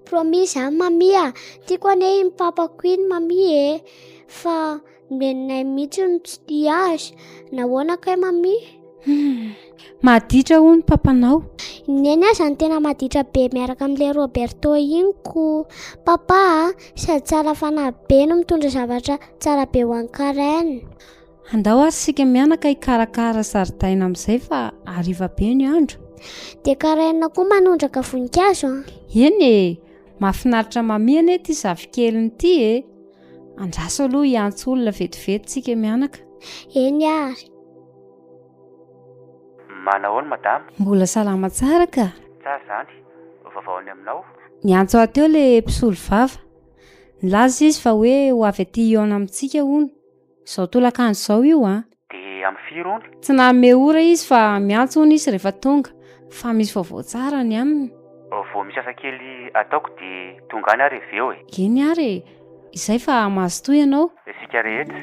Speaker 7: Promis zany Mamie a! Tiako anie iny papako iny Mamie e! Fa neninay mihitsy no tsy tia azy. Nahoana kay Mamie?
Speaker 15: Hum, maditra hono papanao.
Speaker 7: I Neny aza no tena maditra be miaraka amin'ilay Roberto iny ko. Papa a, sady tsara fanahy be no mitondra zavatra tsara be ho an'i Karen.
Speaker 15: Andao ary isika mianaka hikarakara zaridaina amin'izay fa hariva be ny andro.
Speaker 7: Dia Karen koa manondraka voninkazo an!
Speaker 15: Eny e! Mahafinaritra Mamie anie ity zafikeliny ity e! Andraso aloha hiantso olona vetivety isika mianaka.
Speaker 7: Eny ary.
Speaker 1: Manahoana madama?
Speaker 15: Mbola salama tsara ka!
Speaker 1: Tsara izany. Vaovao any aminao?
Speaker 15: Niantso ahy teo ilay mpisolovava. Nilaza izy fa hoe ho avy aty hihaona amintsika hono. Izao tolakandro izao io an!
Speaker 1: Dia amin'ny firy hono?
Speaker 15: Tsy nanome ora izy fa miantso hono izy rehefa tonga, fa misy vaovao tsara ny aminy.
Speaker 1: Vao misy asa kely ataoko dia tonga any aho re avy eo e!
Speaker 15: Eny ary e! Izay fa mazotoa ianao.
Speaker 1: Isika rehetra.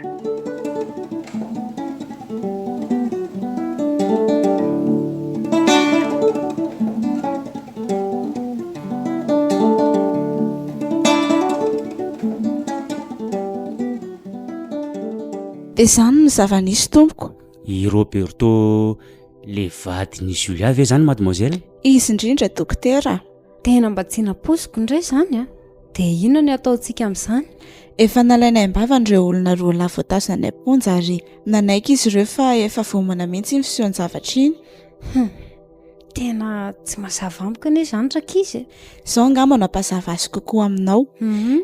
Speaker 6: Dia izany no zava-nisy tompoko.
Speaker 1: I Roberto le vadin'i Julia ve izany mademoiselle?
Speaker 16: Izy indrindra dokotera.
Speaker 15: Tena mba tsy nampoiziko indray izany a! Dia inona no ataontsika amin'izany?
Speaker 16: Efa nalainay am-bavany ireo olona roalahy voatazona any am-ponja ary nanaiky izy ireo fa efa voaomana mihitsy iny fisehoan-javatra iny.
Speaker 15: Hum! Tena tsy mazava amiko anie izany rankizy e!
Speaker 16: Izao angamba no hampazava azy kokoa aminao.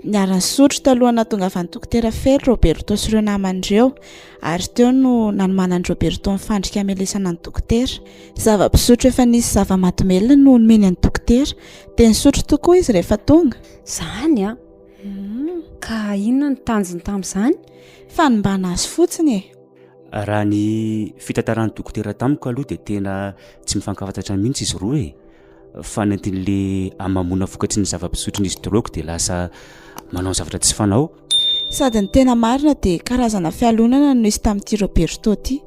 Speaker 16: Niara-nisotro talohan'ny nahatongavan'ny Dokotera Fery Roberto sy ireo namany ireo, ary teo no nanomanan'i Roberto ny fandrika hamelesana ny dokotera. Zava-pisotro efa nisy zava-mahadomelina no nomeny an'ny dokotera, dia nisotro tokoa izy rehefa tonga.
Speaker 15: Izany an! Ka inona no tanjony tamin'izany?
Speaker 16: Fanimbana azy fotsiny e!
Speaker 1: Raha ny fitantaran'ny dokotera tamiko aloha dia tena tsy mifankafantatra mihitsy izy roa e. Fa nentin'le hamamoana vokatry ny zava-pisotron'izy drogue dia lasa manao zavatra tsy fanao.
Speaker 16: Sady ny tena marina dia karazana fialonana no nisy tamin'ity Roberto ity.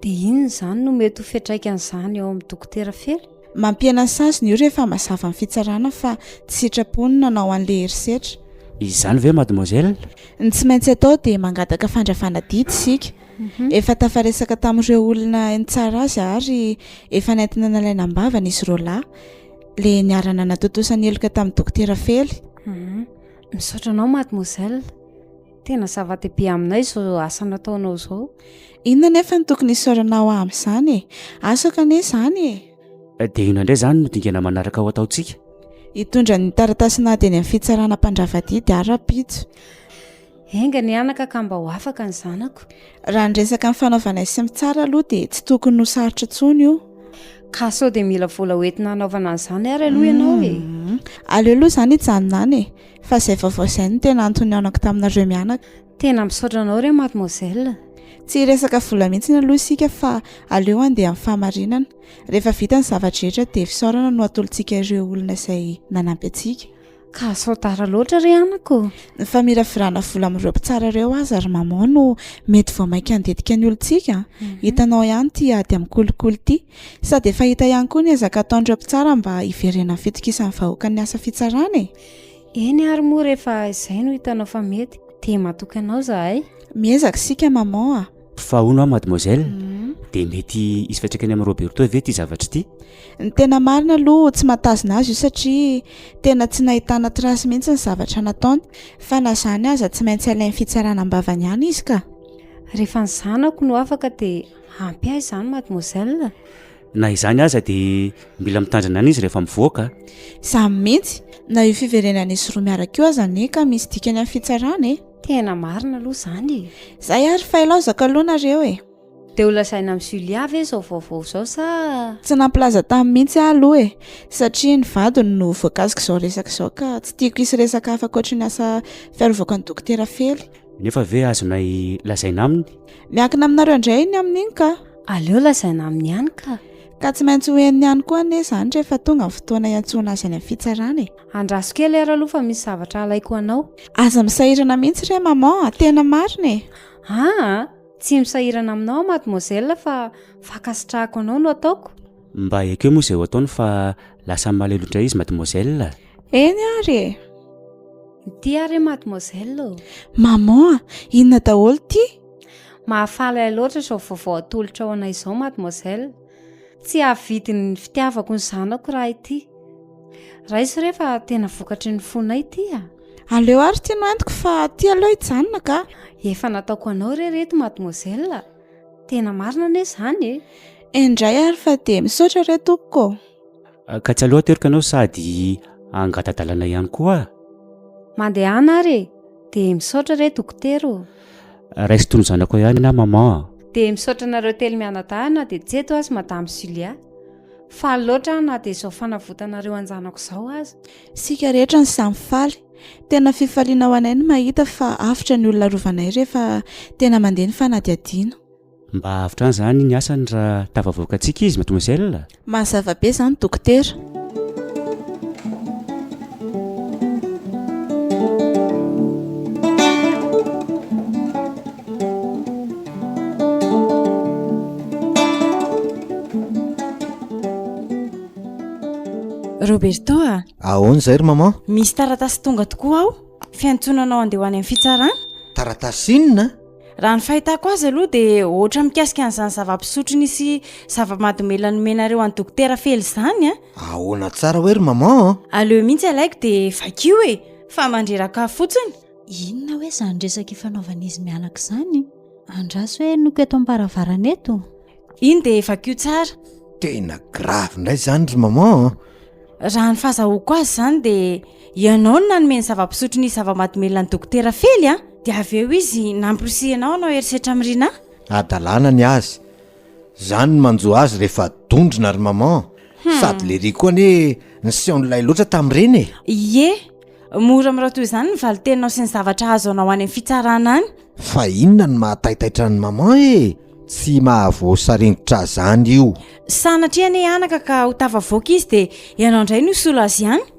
Speaker 15: Dia inona izany no mety ho fiantraikan'izany eo amin'ny dokotera Fely?
Speaker 16: Mampihena ny saziny io rehefa mazava ny fitsarana fa tsy sitrapony no nanao an'ilay herisetra.
Speaker 1: Izany ve mademoiselle?
Speaker 16: Ny tsy maintsy atao dia mangataka fandravana didy isika. Efa tafaresaka tamin'ireo olona nitsara azy ary efa nentina nalaina am-bavany izy roalahy, ilay niara-nanatontosa ny heloka tamin'ny dokotera Fely.
Speaker 15: Misaotra anao mademoiselle. Tena zava-dehibe aminay izao asa nataonao izao.
Speaker 16: Inona anefa no tokony hisaoranao ahy amin'izany e? Asako anie izany e!
Speaker 1: Dia inona indray izany no dingana manaraka ho ataontsika?
Speaker 16: Hitondra ny taratasin'ady eny amin'ny fitsarana mpandrava didy aho rahampitso.
Speaker 15: Enga anie anaka ka mba ho afaka ny zanako.
Speaker 16: Raha ny resaka nifanaovanay sy mitsara aloha dia tsy tokony ho sarotra intsony io.
Speaker 15: Ka sao dia mila vola hoentina hanaovana an'izany ary aloha ianao e?
Speaker 16: Aleo aloha izany hijanona any e! Fa izay vaovao izay no tena antony nihaonako taminareo mianaka.
Speaker 15: Tena misaotra anao re mademoiselle.
Speaker 16: Tsy hiresaka vola mihitsy aloha isika fa aleo handeha amin'ny fahamarinana. Rehefa vita ny zava-drehetra dia fisaorana no atolotsika ireo olona izay nanampy antsika.
Speaker 15: Ka sao tara loatra re anaka ô!
Speaker 16: Ny famiravirana vola amin'ireo mpitsara ireo aza ry maman no mety vao mainka handetika ny olontsika a! Hitanao ihany ity ady amin'ny kolikoly ity. Sady efa hita ihany koa ny ezaka ataon'ireo mpitsara mba hiverenan'ny fitokisan'ny vahoaka ny asa fitsarana e!
Speaker 15: Eny ary moa rehefa izay no hitanao fa mety dia matoky anao izahay.
Speaker 16: Miezaka isika maman a!
Speaker 1: Fa hono aho mademoiselle, dia mety hisy fiantraikany amin'i Roberto ve ity zavatra ity?
Speaker 16: Ny tena marina aloha tsy mahatazona azy io satria tena tsy nahitana trace mihitsy ny zavatra nataony. Fa na izany aza tsy maintsy alain'ny fitsarana am-bavany ihany izy ka.
Speaker 15: Rehefa ny zanako no afaka dia ampy ahy izany mademoiselle.
Speaker 1: Na izany aza dia mila mitandrina ihany izy rehefa mivoaka.
Speaker 16: Izany mihitsy! Na io fiverenan'izy roa miaraka io aza anie ka misy dikany amin'ny fitsarana e!
Speaker 15: Tena marina aloha izany e!
Speaker 16: Izay ary fa ilaozako aloha nareo e!
Speaker 15: Dia ho lazaina amin'i Julia ve izao vaovao izao sa.
Speaker 16: Tsy nampilaza taminy mihitsy aho aloha e! Satria ny vadiny no voakasik'izao resaka izao ka tsy tiako hisy resaka hafa ankoatry ny asa fiarovako an'i Dokotera Fely.
Speaker 1: Nefa ve azonay lazaina aminy?
Speaker 16: Miankina aminareo indray ny amin'iny ka!
Speaker 15: Aleo lazaina aminy ihany ka!
Speaker 16: Ka tsy maintsy ho henony ihany koa anie izany rehefa tonga ny fotoana hiantsoana azy any amin'ny fitsarana e!
Speaker 15: Andraso kely ary aloha fa misy zavatra halaiko ho anao.
Speaker 16: Aza misahirana mihitsy re maman a! Tena marina e!
Speaker 15: Aa! Tsy misahirana aminao aho mademoiselle fa fankasitrahako anao no ataoko.
Speaker 1: Mba ekeo moa izay ho ataony fa lasa malahelo indray izy mademoiselle a!
Speaker 16: Eny ary e!
Speaker 15: Ity ary re mademoiselle ô!
Speaker 16: Maman a! Inona daholo ity?
Speaker 15: Mahafaly ahy loatra izao vaovao atolotrao anay izao mademoiselle. Tsy hahavidy ny fitiavako ny zanako raha ity. Raiso re fa tena vokatry ny fonay ity a!
Speaker 16: Aleo ary ity no entiko fa aty aleo hijanona ka!
Speaker 15: Efa nataoko anao re ireto mademoiselle a! Tena marina anie izany e!
Speaker 16: Indray ary fa dia misaotra re tompoko ô!
Speaker 1: Ka tsy aleo ateriko ianao sady hangata-dalana ihany koa a!
Speaker 15: Mandehana ary e! Dia misaotra re dokotera ô!
Speaker 1: Raiso toy ny zanakao ihany aho maman a!
Speaker 15: Dia misaotra anareo telo mianadahy na dia tsy eto aza madame Julia. Faly loatra aho na dia izao fanavotanareo an-janako izao aza.
Speaker 16: Isika rehetra no samy faly. Tena fifaliana ho anay ny mahita fa avotra ny olona arovanay rehefa tena mandeha ny fanadihadiana.
Speaker 1: Mba avotra any izany ny asany raha tafavoaka antsika izy mademoiselle?
Speaker 16: Mazava be izany dokotera.
Speaker 13: Roberto a!
Speaker 2: Ahoana izay ry maman?
Speaker 13: Misy taratasy tonga tokoa ao, fiantsoana anao handeha ho any amin'ny fitsarana.
Speaker 2: Taratasy inona?
Speaker 13: Raha ny fahitako azy aloha dia ohatra mikasika an'izany zava-pisotro nisy zava-mahadomelina nomenareo an'i Dokotera Fely izany an!
Speaker 2: Ahoana tsara hoe ry maman an?
Speaker 13: Aleo mihitsy alaiko dia vakio e! Fa mandreraka fotsiny.
Speaker 3: Inona hoe izany resaka ifanaovan'izy mianaka izany? Andraso hoe henoko eto am-baravarana eto.
Speaker 13: Iny dia vakio tsara.
Speaker 2: Tena grave indray izany ry maman an!
Speaker 13: Raha ny fahazahoako azy izany dia ianao no nanome ny zava-pisotro nisy zava-mahadomelina an'i Dokotera Fely an! Dia avy eo izy namporisihinao hanao herisetra amin'i Rinah.
Speaker 2: Hadalana ny azy. Izany no manjo azy rehefa dondrona ry maman. Sady lery koa anie niseho nilay loatra tamin'ireny e!
Speaker 13: Ie! Moramora toy izany ny valin-teninao sy ny zavatra azo anao any amin'ny fitsarana any.
Speaker 2: Fa inona no mahataitaitra an'i maman e? Tsy mahavoasaringotra zany io.
Speaker 13: Sanatria anie anaka ka ho tafavoaka izy dia ianao indray no hisolo azy ihany.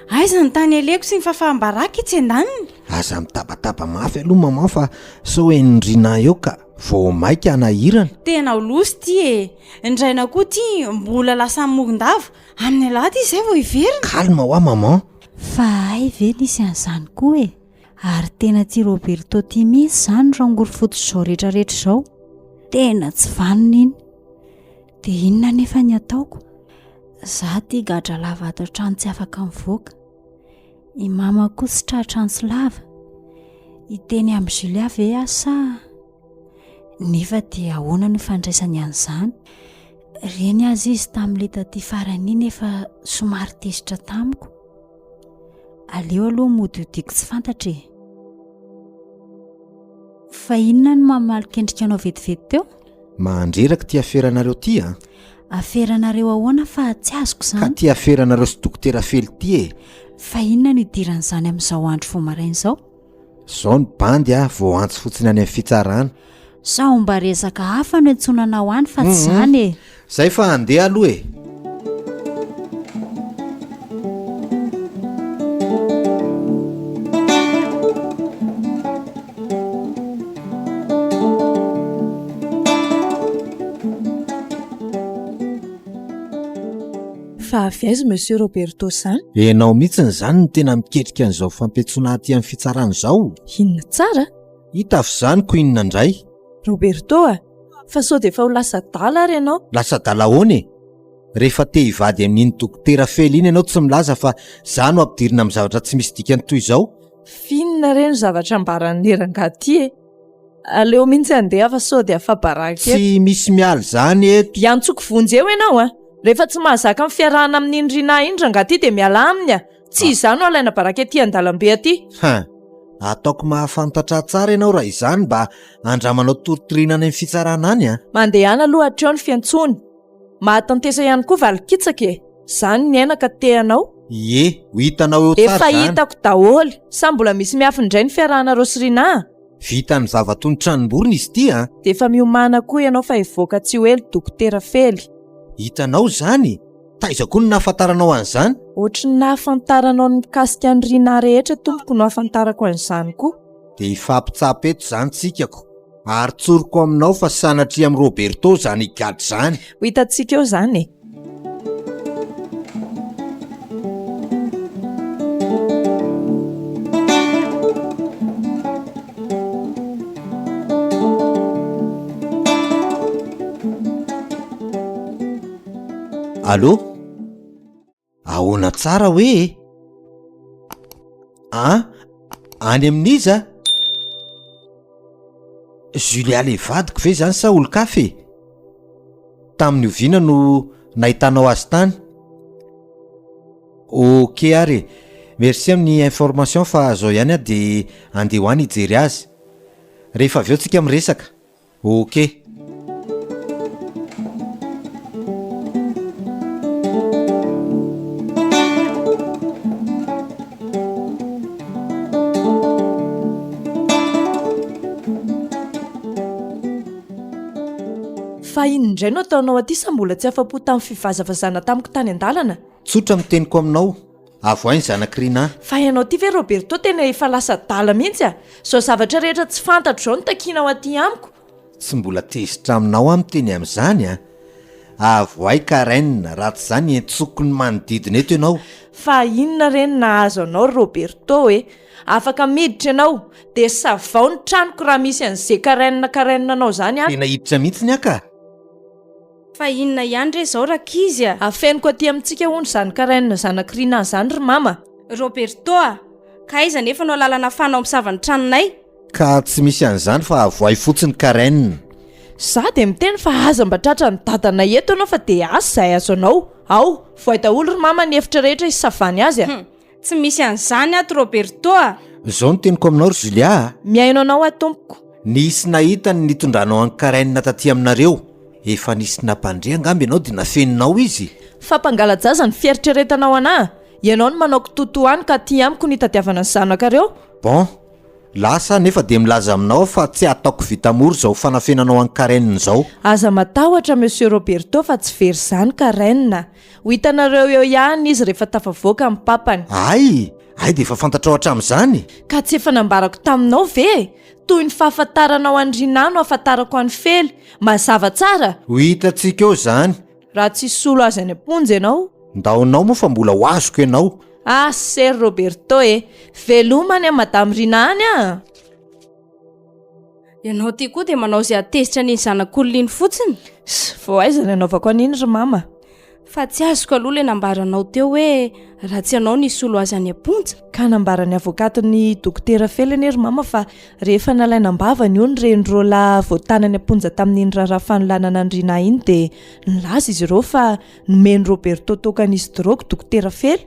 Speaker 13: Aiza ny tany aleko sy ny fahafaham-baraka etsy andaniny?
Speaker 2: Aza mitabataba mafy aloha maman fa sao henon'i Rinah eo ka vao maika hanahirana.
Speaker 13: Tena ho loza ity e! Ny rainao koa ity mbola lasa any Morondava, amin'ny alahady izy izay vao hiverina.
Speaker 2: Calme hoa maman.
Speaker 3: Fa hay ve nisy an'izany koa e! Ary tena tia Roberto ty mihitsy izany rangory fotsy izao rehetra rehetra izao. Tena tsy vanona iny. Dia inona anefa ny ataoko? Za ty gadra lava ato an-trano tsy afaka mivoaka. I mama koa tsy tratra antso lava. Hiteny amin'i Julia ve aho sa? Nefa dia ahoana no ifandraisany an'izany? Reny aza izy tamin'ilay taty farany iny efa somary tezitra tamiko. Aleo aloha mody hodiako tsy fantatra e. Fa inona no maha-malokendrika anao vetivety teo?
Speaker 2: Mandreraka ity aferanareo ity a!
Speaker 3: Aferanareo ahoana fa tsy azoko
Speaker 2: Ka
Speaker 3: izany?
Speaker 2: ity aferanareo sy dokotera Fely ity e!
Speaker 3: Fa inona no idiran'izany amin'izao andro vao maraina izao?
Speaker 2: Zao ny bandy a, voaantso fotsiny any amin'ny fitsarana.
Speaker 3: Sao mba resaka hafa no iantsoana anao any fa tsy izany e!
Speaker 2: Zay fa handeha aloha e!
Speaker 6: Fa avy aiza Monsieur Roberto zany?
Speaker 2: Enao mihitsiny izany no tena miketrika an'izao fampiantsoana aty amin'ny fitsarana izao?
Speaker 6: Inona tsara?
Speaker 2: Hita avy izany ko inona indray?
Speaker 6: Roberto a! Fa sao dia efa ho lasa adala ary ianao?
Speaker 2: Lasa adala ahoana e? Rehefa te hivady amin'iny dokotera Fely iny ianao tsy milaza fa za no ampidirina amin'ny zavatra tsy misy dikany toy izao?
Speaker 6: F'inona re no zavatra ambaran'i rangahy ity e? Aleo mihitsy handeha fa sao dia afa-baraka eto.
Speaker 2: Tsy misy miala izany eto.
Speaker 6: Hiantsoko vonjy eo ianao a! Rehefa tsy mahazaka ny fiarahana amin'iny Rinah iny rangahy ity dia mialà aminy a! Tsy izaho no alaina baraka ety an-dalambe aty.
Speaker 2: Hein! Ataoko mahafantatra tsara ianao raha izany mba andramanao toritoriana any amin'ny fitsarana any a!
Speaker 6: Mandehana aloha hatreo ny fiantsoana. Mahatantesa ihany koa valin-kitsaka e! Zany ny aina ka te hanao.
Speaker 2: Ie, ho hitanao eo tsara
Speaker 6: Efa
Speaker 2: izany.
Speaker 6: hitako daholo. Sa mbola misy miafina indray ny fiarahanareo sy Rinah?
Speaker 2: Vitan'ny vava toy ny tranom-borona izy ity a!
Speaker 6: Dia efa miomàna koa ianao fa hivoaka tsy ho ela Dokotera Fely.
Speaker 2: Hitanao izany? Taiza koa no nahafantaranao an'izany?
Speaker 6: Ohatry ny nahafantaranao ny mikasika an'i Rinah rehetra tompoko no ahafantarako an'izany koa.
Speaker 2: Dia hifampitsapa eto izany tsika ko! Ary tsoriko aminao fa sanatria amin'i Roberto izany higadra izany.
Speaker 6: Ho hitantsika eo izany e!
Speaker 2: Allô? Ahoana tsara hoe e? An? Any amin'iza? Julia le vadiko ve zany sa olon-kafa e? Tamin'ny oviana no nahitanao azy tany? Ok ary e! Merci amin'ny information fa zao ihany aho de andeha ho any hijery azy. Rehefa avy eo tsika miresaka. Ok.
Speaker 6: Fa inona indray no ataonao aty sa mbola tsy afa-po tamin'ny fivazavazana tamiko tany an-dalana?
Speaker 2: Tsotra ny teniko aminao, avoahy ny zanak'i Rinah.
Speaker 6: Fa ianao ity ve Roberto tena efa lasa adala mihitsy a! Izao zavatra rehetra tsy fantatro izao no takianao aty amiko.
Speaker 2: Tsy mbola tezitra aminao aho miteny amin'izany a! Avoay Karen, raha tsy izany hentsoko ny manodidina eto ianao.
Speaker 6: Fa inona re no nahazo anao ry Roberto e? Afaka miditra ianao, dia savao ny tranoko raha misy an'ze Karen Karen anao izany ato.
Speaker 2: Tena hiditra mihitsy ny ahy ka!
Speaker 13: Fa inona ihany re izao rankizy a?
Speaker 6: Afeniko aty amintsika hono izany Karen zanak'i Rina izany ry mama.
Speaker 13: Roberto a! Ka aiza anefa no alalana afahanao misava ny tranonay?
Speaker 2: Ka tsy misy an'izany fa avoay fotsiny Karen.
Speaker 6: Za dia miteny fa aza mba tratran'ny dadanay eto ianao fa dia asa izay azo anao. Ao, voay daholo ry mama ny efitra rehetra hisavany azy a!
Speaker 13: Hum, tsy misy an'izany ato Roberto a!
Speaker 2: Izao no teniko aminao ry Julia a!
Speaker 6: Mihaino anao aho tompoko.
Speaker 2: Nisy nahita ny nitondranao an'i Karen taty aminareo. Efa nisy nampandre angamba ianao dia nafeninao izy.
Speaker 6: Fa mpangala-jaza ny fieritreretanao anà! Ianao no manao kitoatoa any ka aty amiko no itadiavana ny zanakareo.
Speaker 2: Bon, lasa aho nefa dia milaza aminao aho fa tsy hataoko vita mora izao fanafenanao an'i Karen izao.
Speaker 6: Aza matahotra Monsieur Roberto fa tsy very izany Karen a! Ho hitanareo eo ihany izy rehefa tafavoaka ny papany.
Speaker 2: Hay! Hay dia efa fantatrao hatramin'izany?
Speaker 6: Ka tsy efa nambarako taminao ve e? Toy ny fahafantaranao an'i Rinah no ahafantarako an'i Fely. Mazava tsara?
Speaker 2: Ho hitantsika eo izany.
Speaker 6: Raha tsy hisolo azy any am-ponja ianao.
Speaker 2: Ndaonao moa fa mbola ho azoko ianao.
Speaker 6: Ah sery Roberto e! Veloma any amin'i Madame Rina any ah!
Speaker 13: Ianao ty koa dia manao izay hahatezitra an'iny zanak'olona iny fotsiny.
Speaker 6: Ss, vao aiza ny anaovako an'iny ry mama?
Speaker 13: Fa tsy azoko aloha ilay nambaranao teo hoe raha tsy ianao no hisolo azy any am-ponja.
Speaker 6: Ka nambaran'ny avokatin'ny dokotera Fely anie ry mama fa rehefa nalaina am-bavany hono ireny roalahy voatana any am-ponja tamin'iny raharaha fanolanana an'i Rinah iny dia nilaza izy ireo fa nomen'i Roberto toaka nisy drogue dokotera Fely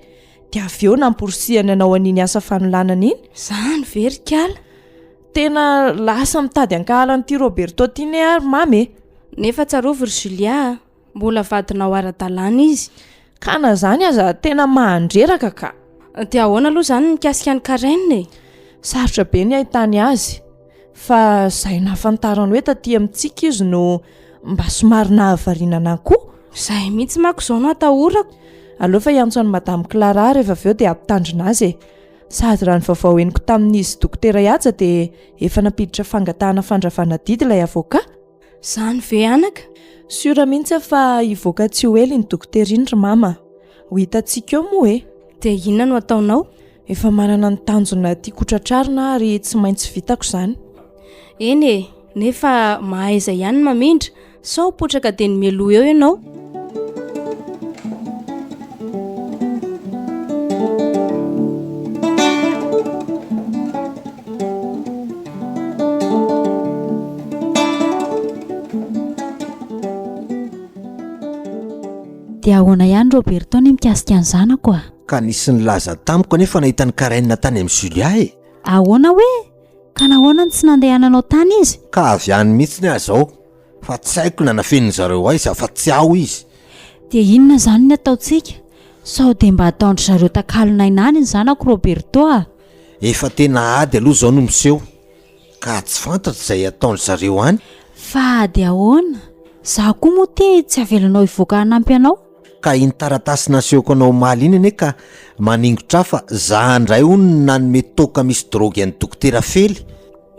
Speaker 6: dia avy eo namporisihany hanao an'iny asa fanolanana iny.
Speaker 13: Izany ve ry kala?
Speaker 6: Tena lasa mitady hankahala an'ity Roberto ity ne aho ry mama e!
Speaker 13: Nefa tsarovy ry Julia a! Mbola vadinao ara-dalàna izy.
Speaker 6: Ka na izany aza tena mahandreraka ka!
Speaker 13: Dia ahoana aloha izany ny mikasika an'i Karen e?
Speaker 6: Sarotra be ny ahitany azy. Fa izay nahafantarany hoe taty amintsika izy no mba somary nahavariana anà koa.
Speaker 13: Izay mihitsy manko izao no atahorako.
Speaker 6: Aleo fa hiantso an'i Madame Clara rehefa avy eo dia hampitandrina azy e. Sady raha ny vaovao henoko tamin'izy Dokotera Haja dia efa nampiditra fangatahana fandravana didy ilay avocat.
Speaker 13: Izany ve anaka?
Speaker 6: Sûr mihitsy aho fa hivoaka tsy ho ela iny dokotera iny ry mama a! Ho hitantsika eo moa e!
Speaker 13: Dia inona no ataonao?
Speaker 6: Efa manana ny tanjona tiako hotratrarina aho ary tsy maintsy vitako izany.
Speaker 13: Eny e! Nefa mahaiza ihany mamindra sao potraka dia ny mialoha eo ianao. Dia ahoana ihany Roberto ny mikasika ny zanako a?
Speaker 2: Ka nisy nilaza tamiko anefa nahita an'i Karen tany amin'i Julia e!
Speaker 13: Ahoana hoe? Ka nahoana no tsy nandehananao tany izy?
Speaker 2: Ka avy any mihitsy aho izao fa tsy haiko na nafenin-dry zareo aiza fa tsy ao izy.
Speaker 13: Dia inona izany ny ataontsika? Sao dia mba ataon-dry zareo takalon'aina any ny zanako Roberto a!
Speaker 2: Efa tena ady aloha izao no miseho ka tsy fantatro izay ataon-dry zareo any.
Speaker 13: Fa ady ahoana? Izaho koa moa ity tsy avelanao hivoaka hanampy anao.
Speaker 2: Ka iny taratasy nasehoko anao omaly iny anie ka maningotra ahy fa za indray hono no nanome toaka misy drogue an'i Dokotera Fely.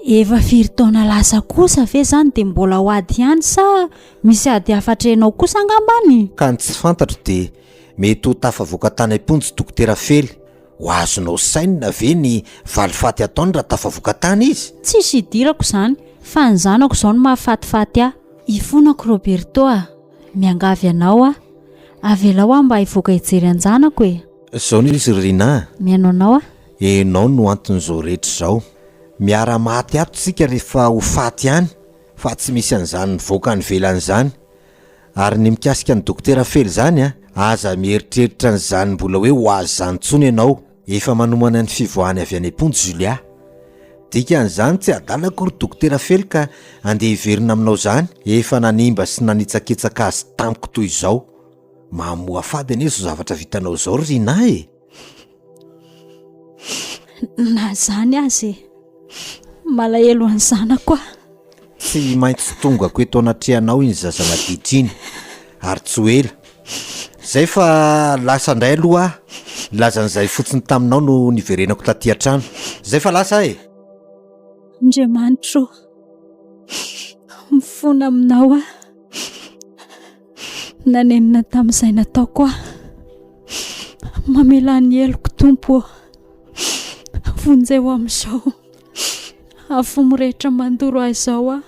Speaker 13: Efa firy taona lasa kosa ve izany dia mbola ho ady ihany sa misy ady hafa atrehinao kosa angamba any?
Speaker 2: Ka ny tsy fantatro dia mety ho tafavoaka tany am-ponja i Dokotera Fely. Ho azonao sainina ve ny valifaty ataony raha tafavoaka tany izy?
Speaker 13: Tsisy idirako izany fa ny zanako izao no mahafatifaty ahy. Ifonako Roberto a! Miangavy anao aho. Avelao aho mba hivoaka hijery an-janako e!
Speaker 2: Izao no izy ry Rinah a!
Speaker 13: Mihaino anao aho.
Speaker 2: Enao no anton'izao rehetra izao. Miara-maty ato isika rehefa ho faty ihany fa tsy misy an'izany mivoaka any ivelany izany. Ary ny mikasika an'i Dokotera Fely izany a, aza mieritreritra an'izany mbola hoe ho azy izany intsony ianao. Efa manomana ny fivoahany avy any am-ponja Julia. Dikan'izany tsy adala akory Dokotera Fely ka andeha hiverina aminao izany. Efa nanimba sy nanitsakitsaka azy tamiko toy izao. Mamoafady anie izao zavatra vitanao izao ry Rinah e!
Speaker 3: Na izany aza e, malahelo an'ny zanako aho.
Speaker 2: Tsy maintsy tongako eto anatrehanao iny zaza maditra iny, ary tsy ho ela. Zay fa lasa indray aloha aho, nilaza an'izay fotsiny taminao no niverenako taty an-trano. Zay fa lasa aho e!
Speaker 3: Andriamanitra ô, mifona aminao aho. Nanenina tamin'izay nataoko aho. Mamelà ny heloko Tompo ô. Vonjeo amin'izao afo mirehitra mandoro ahy izao aho.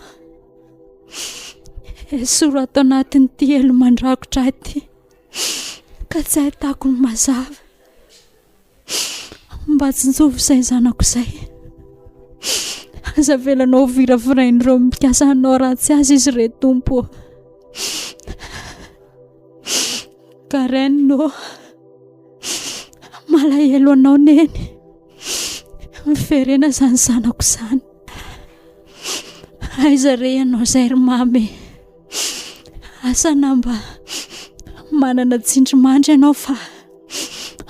Speaker 3: Esory ato anatin'ity helo mandrakotra ahy ity ka tsy ahitako ny mazava. Mba tsinjovy izay zanako izay. Aza avelanao ho viravirain'ireo mikasa hanao ratsy azy izy re Tompo ô. Karen ô, malahelo anao neny. Miverena izany zanako izany. Aiza re ianao izay ry mamy e? Asa na mba manana tsindrimandry ianao fa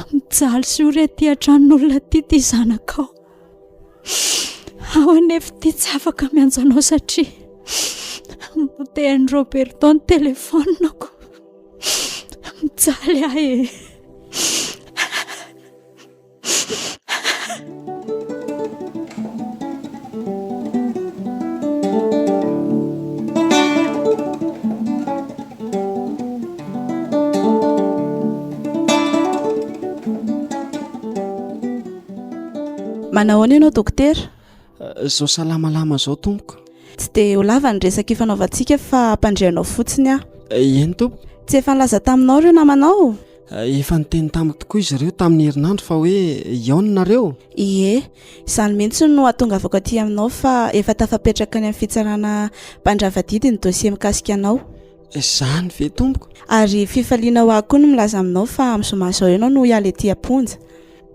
Speaker 3: mijaly sy ory aty an-tranon'olona aty ity zanakao. Aho anefa ity tsy afaka miantso anao satria notehan'i Roberto ny telefaoniko. Mijaly aho e.
Speaker 16: Manahoana ianao dokotera?
Speaker 11: Zao salamalama zao tompoko.
Speaker 16: Tsy dia ho lava ny resaka ifanaovantsika fa hampandre anao fotsiny aho.
Speaker 11: Eny tompoko.
Speaker 16: Tsy efa nilaza taminao ireo namanao?
Speaker 11: Efa niteny tamiko tokoa izy ireo tamin'ny herinandro fa hoe hihaona nareo.
Speaker 16: Ie, izany mihitsy no hahatongavako aty aminao fa efa tafapetraka any amin'ny fitsarana mpandrava didy ny dossier mikasika anao.
Speaker 11: Izany ve tompoko?
Speaker 16: Ary fifaliana ho ahy koa ny milaza aminao fa amin'ny zoma izao ianao no hiala ety am-ponja.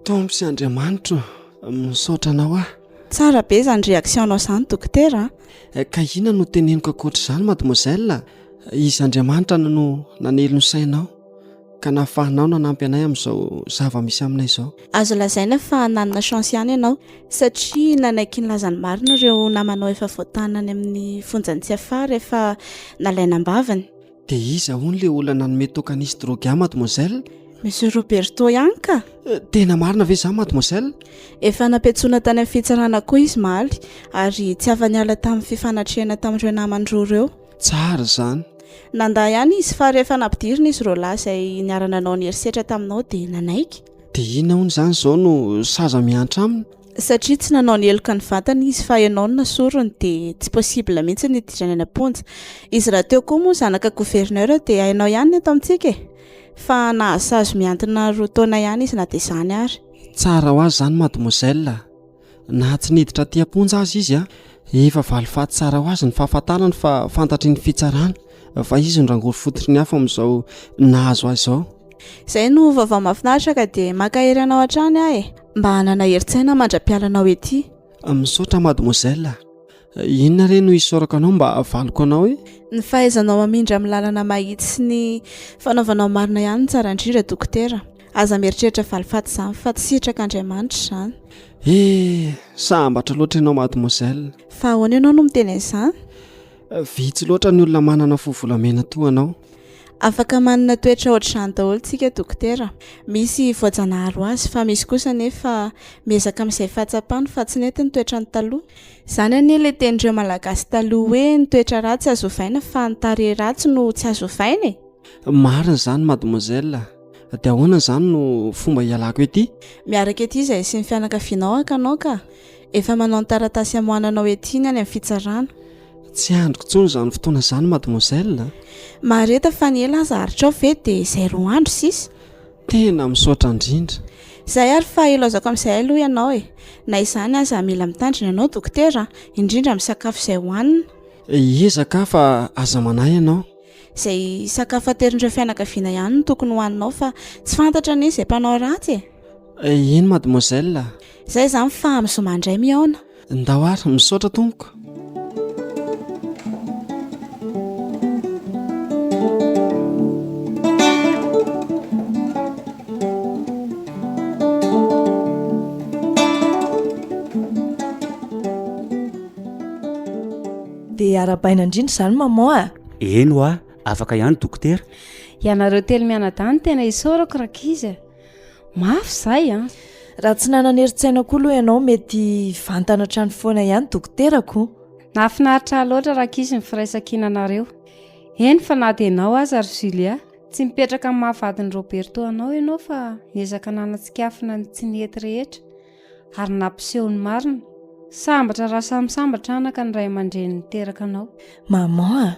Speaker 11: Tompo sy Andriamanitro, misaotra anao aho.
Speaker 16: Tsara be izany réaction-nao izany dokotera
Speaker 11: a! Ka inona no teneniko ankoatr'izany mademoiselle? Izy Andriamanitra no nanely ny sainao. Ka nahafahanao nanampy anay amin'izao zava-misy aminay izao.
Speaker 16: Azo lazaina fa nanana chance ihany ianao satria nanaiky nilaza ny marina ireo namanao efa voatana any amin'ny fonjan'i Tsiafahy rehefa nalaina am-bavany.
Speaker 11: Dia iza hono ilay olona nanome toaka nisy drogue ahy mademoiselle?
Speaker 16: Monsieur Roberto ihany ka!
Speaker 11: Tena marina ve izany mademoiselle?
Speaker 16: Efa nampiantsoina tany amin'ny fitsarana koa izy omaly ary tsy afa-niala tamin'ny fifanatrehana tamin'ireo namany roa ireo.
Speaker 11: Tsara izany.
Speaker 16: Nandà ihany izy fa rehefa nampidirina izy roalahy izay niara-nanao ny herisetra taminao dia nanaiky.
Speaker 11: Dia inona hono izany izao no saza mihantra aminy?
Speaker 16: Satria tsy nanao ny heloka nivantana izy fa ianao no nasoriny dia tsy possible mihitsy ny hidirany any am-ponja. Izy rahateo koa moa zanaka gouverneur dia hainao ihany ny eto amintsika e! Fa nahazo sazy mihantona roa taona ihany izy na dia izany ary.
Speaker 11: Tsara ho azy izany mademoiselle a! Na tsy niditra aty am-ponja aza izy, efa valifaty tsara ho azy ny fahafantarany fa fantatry ny fitsarana fa izy no rangory fototry ny afo amin'izao nahazo ahy izao.
Speaker 16: Izay no vaovao mahafinaritra ka dia mankahery anao hatrany aho e! Mba hanana herin-tsaina mandra-pialanao ety.
Speaker 11: Misaotra mademoiselle. Inona re no isaorako anao mba havaliko anao e?
Speaker 16: Ny fahaizanao mamindra amin'ny lalana mahitsy sy ny fanaovanao marina ihany no tsara indrindra dokotera. Aza mieritreritra valifaty izany fa tsy sitrak'Andriamanitra izany.
Speaker 11: Eh! Sambatra loatra ianao mademoiselle.
Speaker 16: Fa ahoana ianao no miteny an'izany?
Speaker 11: Vitsy loatra ny olona manana fo volamena toa anao.
Speaker 16: Afaka manana toetra ohatr'izany daholo tsika dokotera. Misy voajanahary ho azy fa misy kosa anefa miezaka amin'izay fahatsapany fa tsy nety ny toetrany taloha. Izany anie ilay tenin'ireo Malagasy taloha hoe ny toetra ratsy azo ovaina fa ny tarehy ratsy no tsy azo ovaina e!
Speaker 11: Marina izany mademoiselle a! Dia ahoana izany no fomba hialako ety?
Speaker 16: Miaraka ety izahay sy ny fianakavianao haka anao ka! Efa manao ny taratasy hamoahana anao ety ny any amin'ny fitsarana.
Speaker 11: Tsy andriko intsony izany fotoana izany mademoiselle a!
Speaker 16: Mahareta fa ny ela aza aritrao ve dia izay roa andro sisa.
Speaker 11: Tena misaotra indrindra.
Speaker 16: Izay ary fa ilaozako amin'izay aloha ianao e! Na izany aza mila mitandrina ianao dokotera a! Indrindra amin'ny sakafo izay hohanina.
Speaker 11: Hiezaka aho fa aza manahy ianao.
Speaker 16: Izay sakafo aterin'ireo fianakaviana ihany no tokony hohaninao fa tsy fantatra anie izay mpanao ratsy e!
Speaker 11: Eny mademoiselle a!
Speaker 16: Izay izany fa amin'ny zoma indray mihaona.
Speaker 11: Ndao ary, misaotra tompoko.
Speaker 6: Dia arahabaina indrindra izany maman a!
Speaker 1: Eny hoa, afaka ihany dokotera.
Speaker 15: Ianareo telo mianadahy no tena isaorako rankizy a! Mafy izay an!
Speaker 6: Raha tsy nanana herin-tsaina koa aloha ianao mety hivantana hatrany foana ihany dokotera ko.
Speaker 15: Nahafinaritra ahy loatra rankizy ny firaisankinanareo. Eny fa na dia ianao aza ry Julia, tsy mipetraka amin'ny maha vadin'i Roberto anao ianao fa niezaka nanatsikafona ny tsy nety rehetra ary nampiseho ny marina. Sambatra raha samy sambatra anaka ny ray aman-dreny niteraka anao.
Speaker 6: Maman a!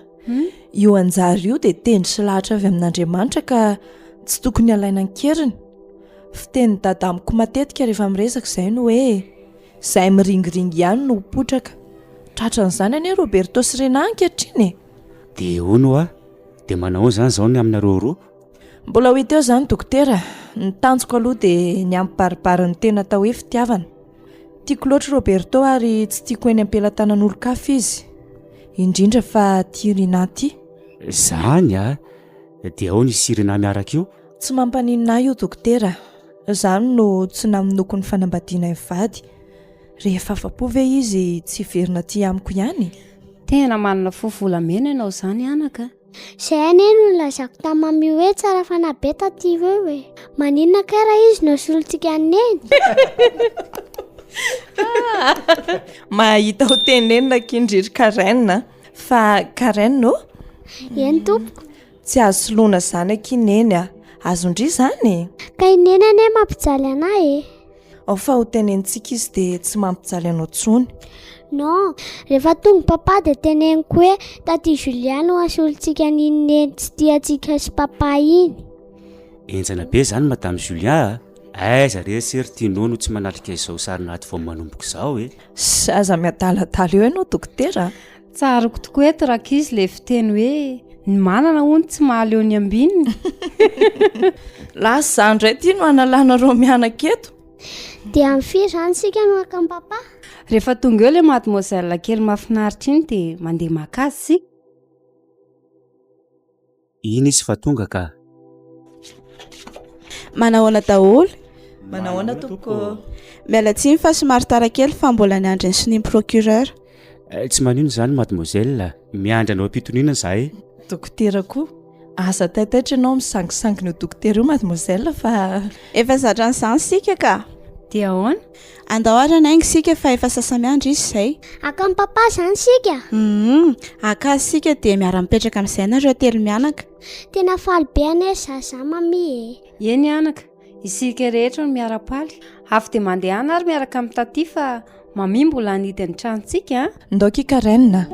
Speaker 6: Io anjara io dia tendry sy lahatra avy amin'Andriamanitra ka tsy tokony halaina an-keriny. Fitenin'i Dada amiko matetika rehefa miresaka izay ny hoe izay miringiringy ihany no ho potraka. Tratran'izany anie Roberto sy Rena ankehitriny e!
Speaker 1: Dia hono hoa, dia manahoana izany izao ny aminareo roa?
Speaker 6: Mbola ho hita eo izany dokotera, ny tanjoko aloha dia ny hampibaribary ny tena atao hoe fitiavana. Tiako loatra Roberto ary tsy tiako eny am-pelatanan'olon-kafa izy, indrindra fa ity Rinah ity.
Speaker 1: Izany a! Dia ao ny sy Rinah miaraka io?
Speaker 6: Tsy mampaninona ahy io dokotera, izany no tsy namonoako ny fanambadianay mivady. Rehefa afa-po ve izy tsy hiverina aty amiko ihany?
Speaker 15: Tena manana fo volamena ianao izany anaka a!
Speaker 7: Izay anie no nilazako tamin'i Mamy hoe tsara fanahy be taty ireo e! Maninona kay raha izy no solontsika an'i Neny?
Speaker 6: Mahita ho tenenina akia ndry ry Karen a! Fa Karen ô?
Speaker 7: Eny tompoko.
Speaker 6: Tsy azo soloina izany akia Neny a! Azon-dry izany e?
Speaker 7: Ka i Neny anie mampijaly anah e!
Speaker 6: Ao fa ho tenenintsika izy dia tsy mampijaly anao tsony.
Speaker 7: Non, rehefa tonga papa dia teneniko hoe taty Julia no hasolontsika an'iny neny tsy tia antsika sy papa iny.
Speaker 1: Henjana be izany madame Julia a! Aiza re se ry Tino no tsy manatrika izao sarin'ady vao manomboka izao e!
Speaker 6: Ss, aza miadaladala eo ianao dokotera a!
Speaker 15: Tsaroko tokoa eto rankizy le fiteny hoe ny manana hono tsy mahaleo ny ambininy.
Speaker 6: Lasa izaho indray ity no hanalanareo mianaka eto.
Speaker 7: Dia amin'ny firy izany isika no haka an'i papa?
Speaker 15: Rehefa tonga eo le mademoiselle kely mahafinaritra iny dia mandeha maka azy isika.
Speaker 1: Iny izy fa tonga ka.
Speaker 16: Manahoana daholo?
Speaker 6: Manahoana tompoko?
Speaker 16: Miala tsiny fa somary tara kely fa mbola niandry ny sonia procureur.
Speaker 1: Eh, tsy maninona izany mademoiselle, miandry anao am-pitoniana izahay.
Speaker 6: Dokotera koa. Aza taitaitra ianao misangisangy io dokotera io mademoiselle fa.
Speaker 16: Efa zatra an'izany isika ka.
Speaker 15: Dia ahoana?
Speaker 16: Andao ary hanainga isika fa efa sasa-miandry izy izay.
Speaker 7: Haka an'i papa izany isika?
Speaker 16: Humm, haka azy isika dia miara-mipetraka amin'izay nareo telo mianaka.
Speaker 7: Tena faly be anie izaho izany mamie e.
Speaker 15: Eny anaka, isika rehetra no miara-paly. Avy dia mandehana ary miaraka amin'i Taty fa mamie mbola hanidy ny tranontsika a.
Speaker 6: Ndao ki Karen a.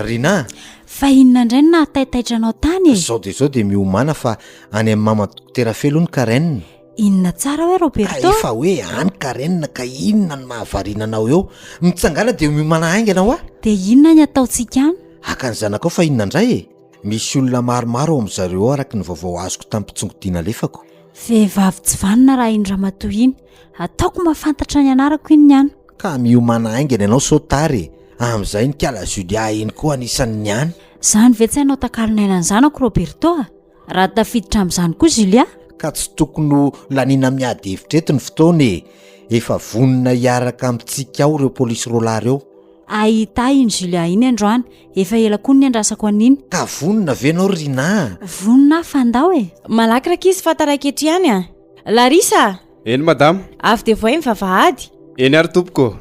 Speaker 2: Rinah!
Speaker 3: Fa inona indray no nahataitaitra anao tany e?
Speaker 2: Zao dia zao dia miomàna fa any amin'ny mama dokotera Felo hono Karen.
Speaker 3: Inona tsara hoe Roberto?
Speaker 2: Ka efa hoe any Karen ka inona no mahavariana anao eo? Mitsangàna dia miomàna haingana hoa!
Speaker 3: Dia inona ny ataontsika any?
Speaker 2: Haka ny zanakao fa inona indray e? Misy olona maromaro ao amin-dry zareo ao araka ny vaovao azoko tamin'ny mpitsongodia nalefako.
Speaker 3: Vehivavy tsy vanona raha iny ramatoa iny. Ataoko mahafantatra ny anarako iny ny any.
Speaker 2: Ka miomàna haingana ianao sao tara e! Amin'izay ny kala Julia iny koa anisan'ny any.
Speaker 3: Izany ve tsy hanao takalon'aina ny zanako Roberto a? Raha tafiditra amin'izany koa Julia?
Speaker 2: Ka tsy tokony ho laniana miady hevitra eto ny fotoana e! Efa vonona hiaraka amintsika ao ireo polisy roalahy ireo.
Speaker 3: Hahita ahy iny Julia iny androany, efa ela koa no niandrasako an'iny.
Speaker 2: Ka vonona ve ianao ry Rinah a?
Speaker 3: Vonona aho fa ndao e!
Speaker 13: Malaky rankizy fa taraiky eto ihany a! Larissa a!
Speaker 4: Eny madama.
Speaker 13: Avy dia vohay ny vavahady.
Speaker 4: Eny ary tompoko.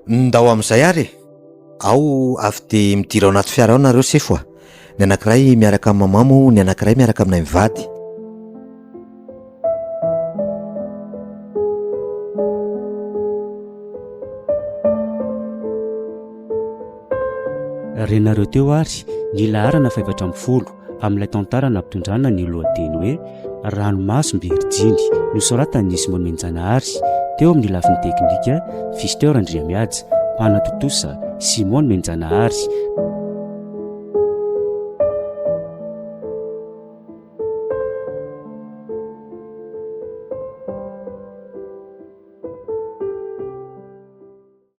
Speaker 2: Ndao amin'izay ary e! Ao avy dia midira ao anaty fiara ao nareo sefo a! Ny anankiray miaraka amin'i maman moa ny anankiray miaraka aminay mivady.
Speaker 1: Renareo teo ary ny laharana faha-14 amin'ilay tantara nampitondrana ny lohateny hoe Ranomasom-birijiny nosoratan'i Simon Menjanahary teo amin'ny lafiny teknika Fister Andriamihaja, mpanatontosa Simon Menjanahary.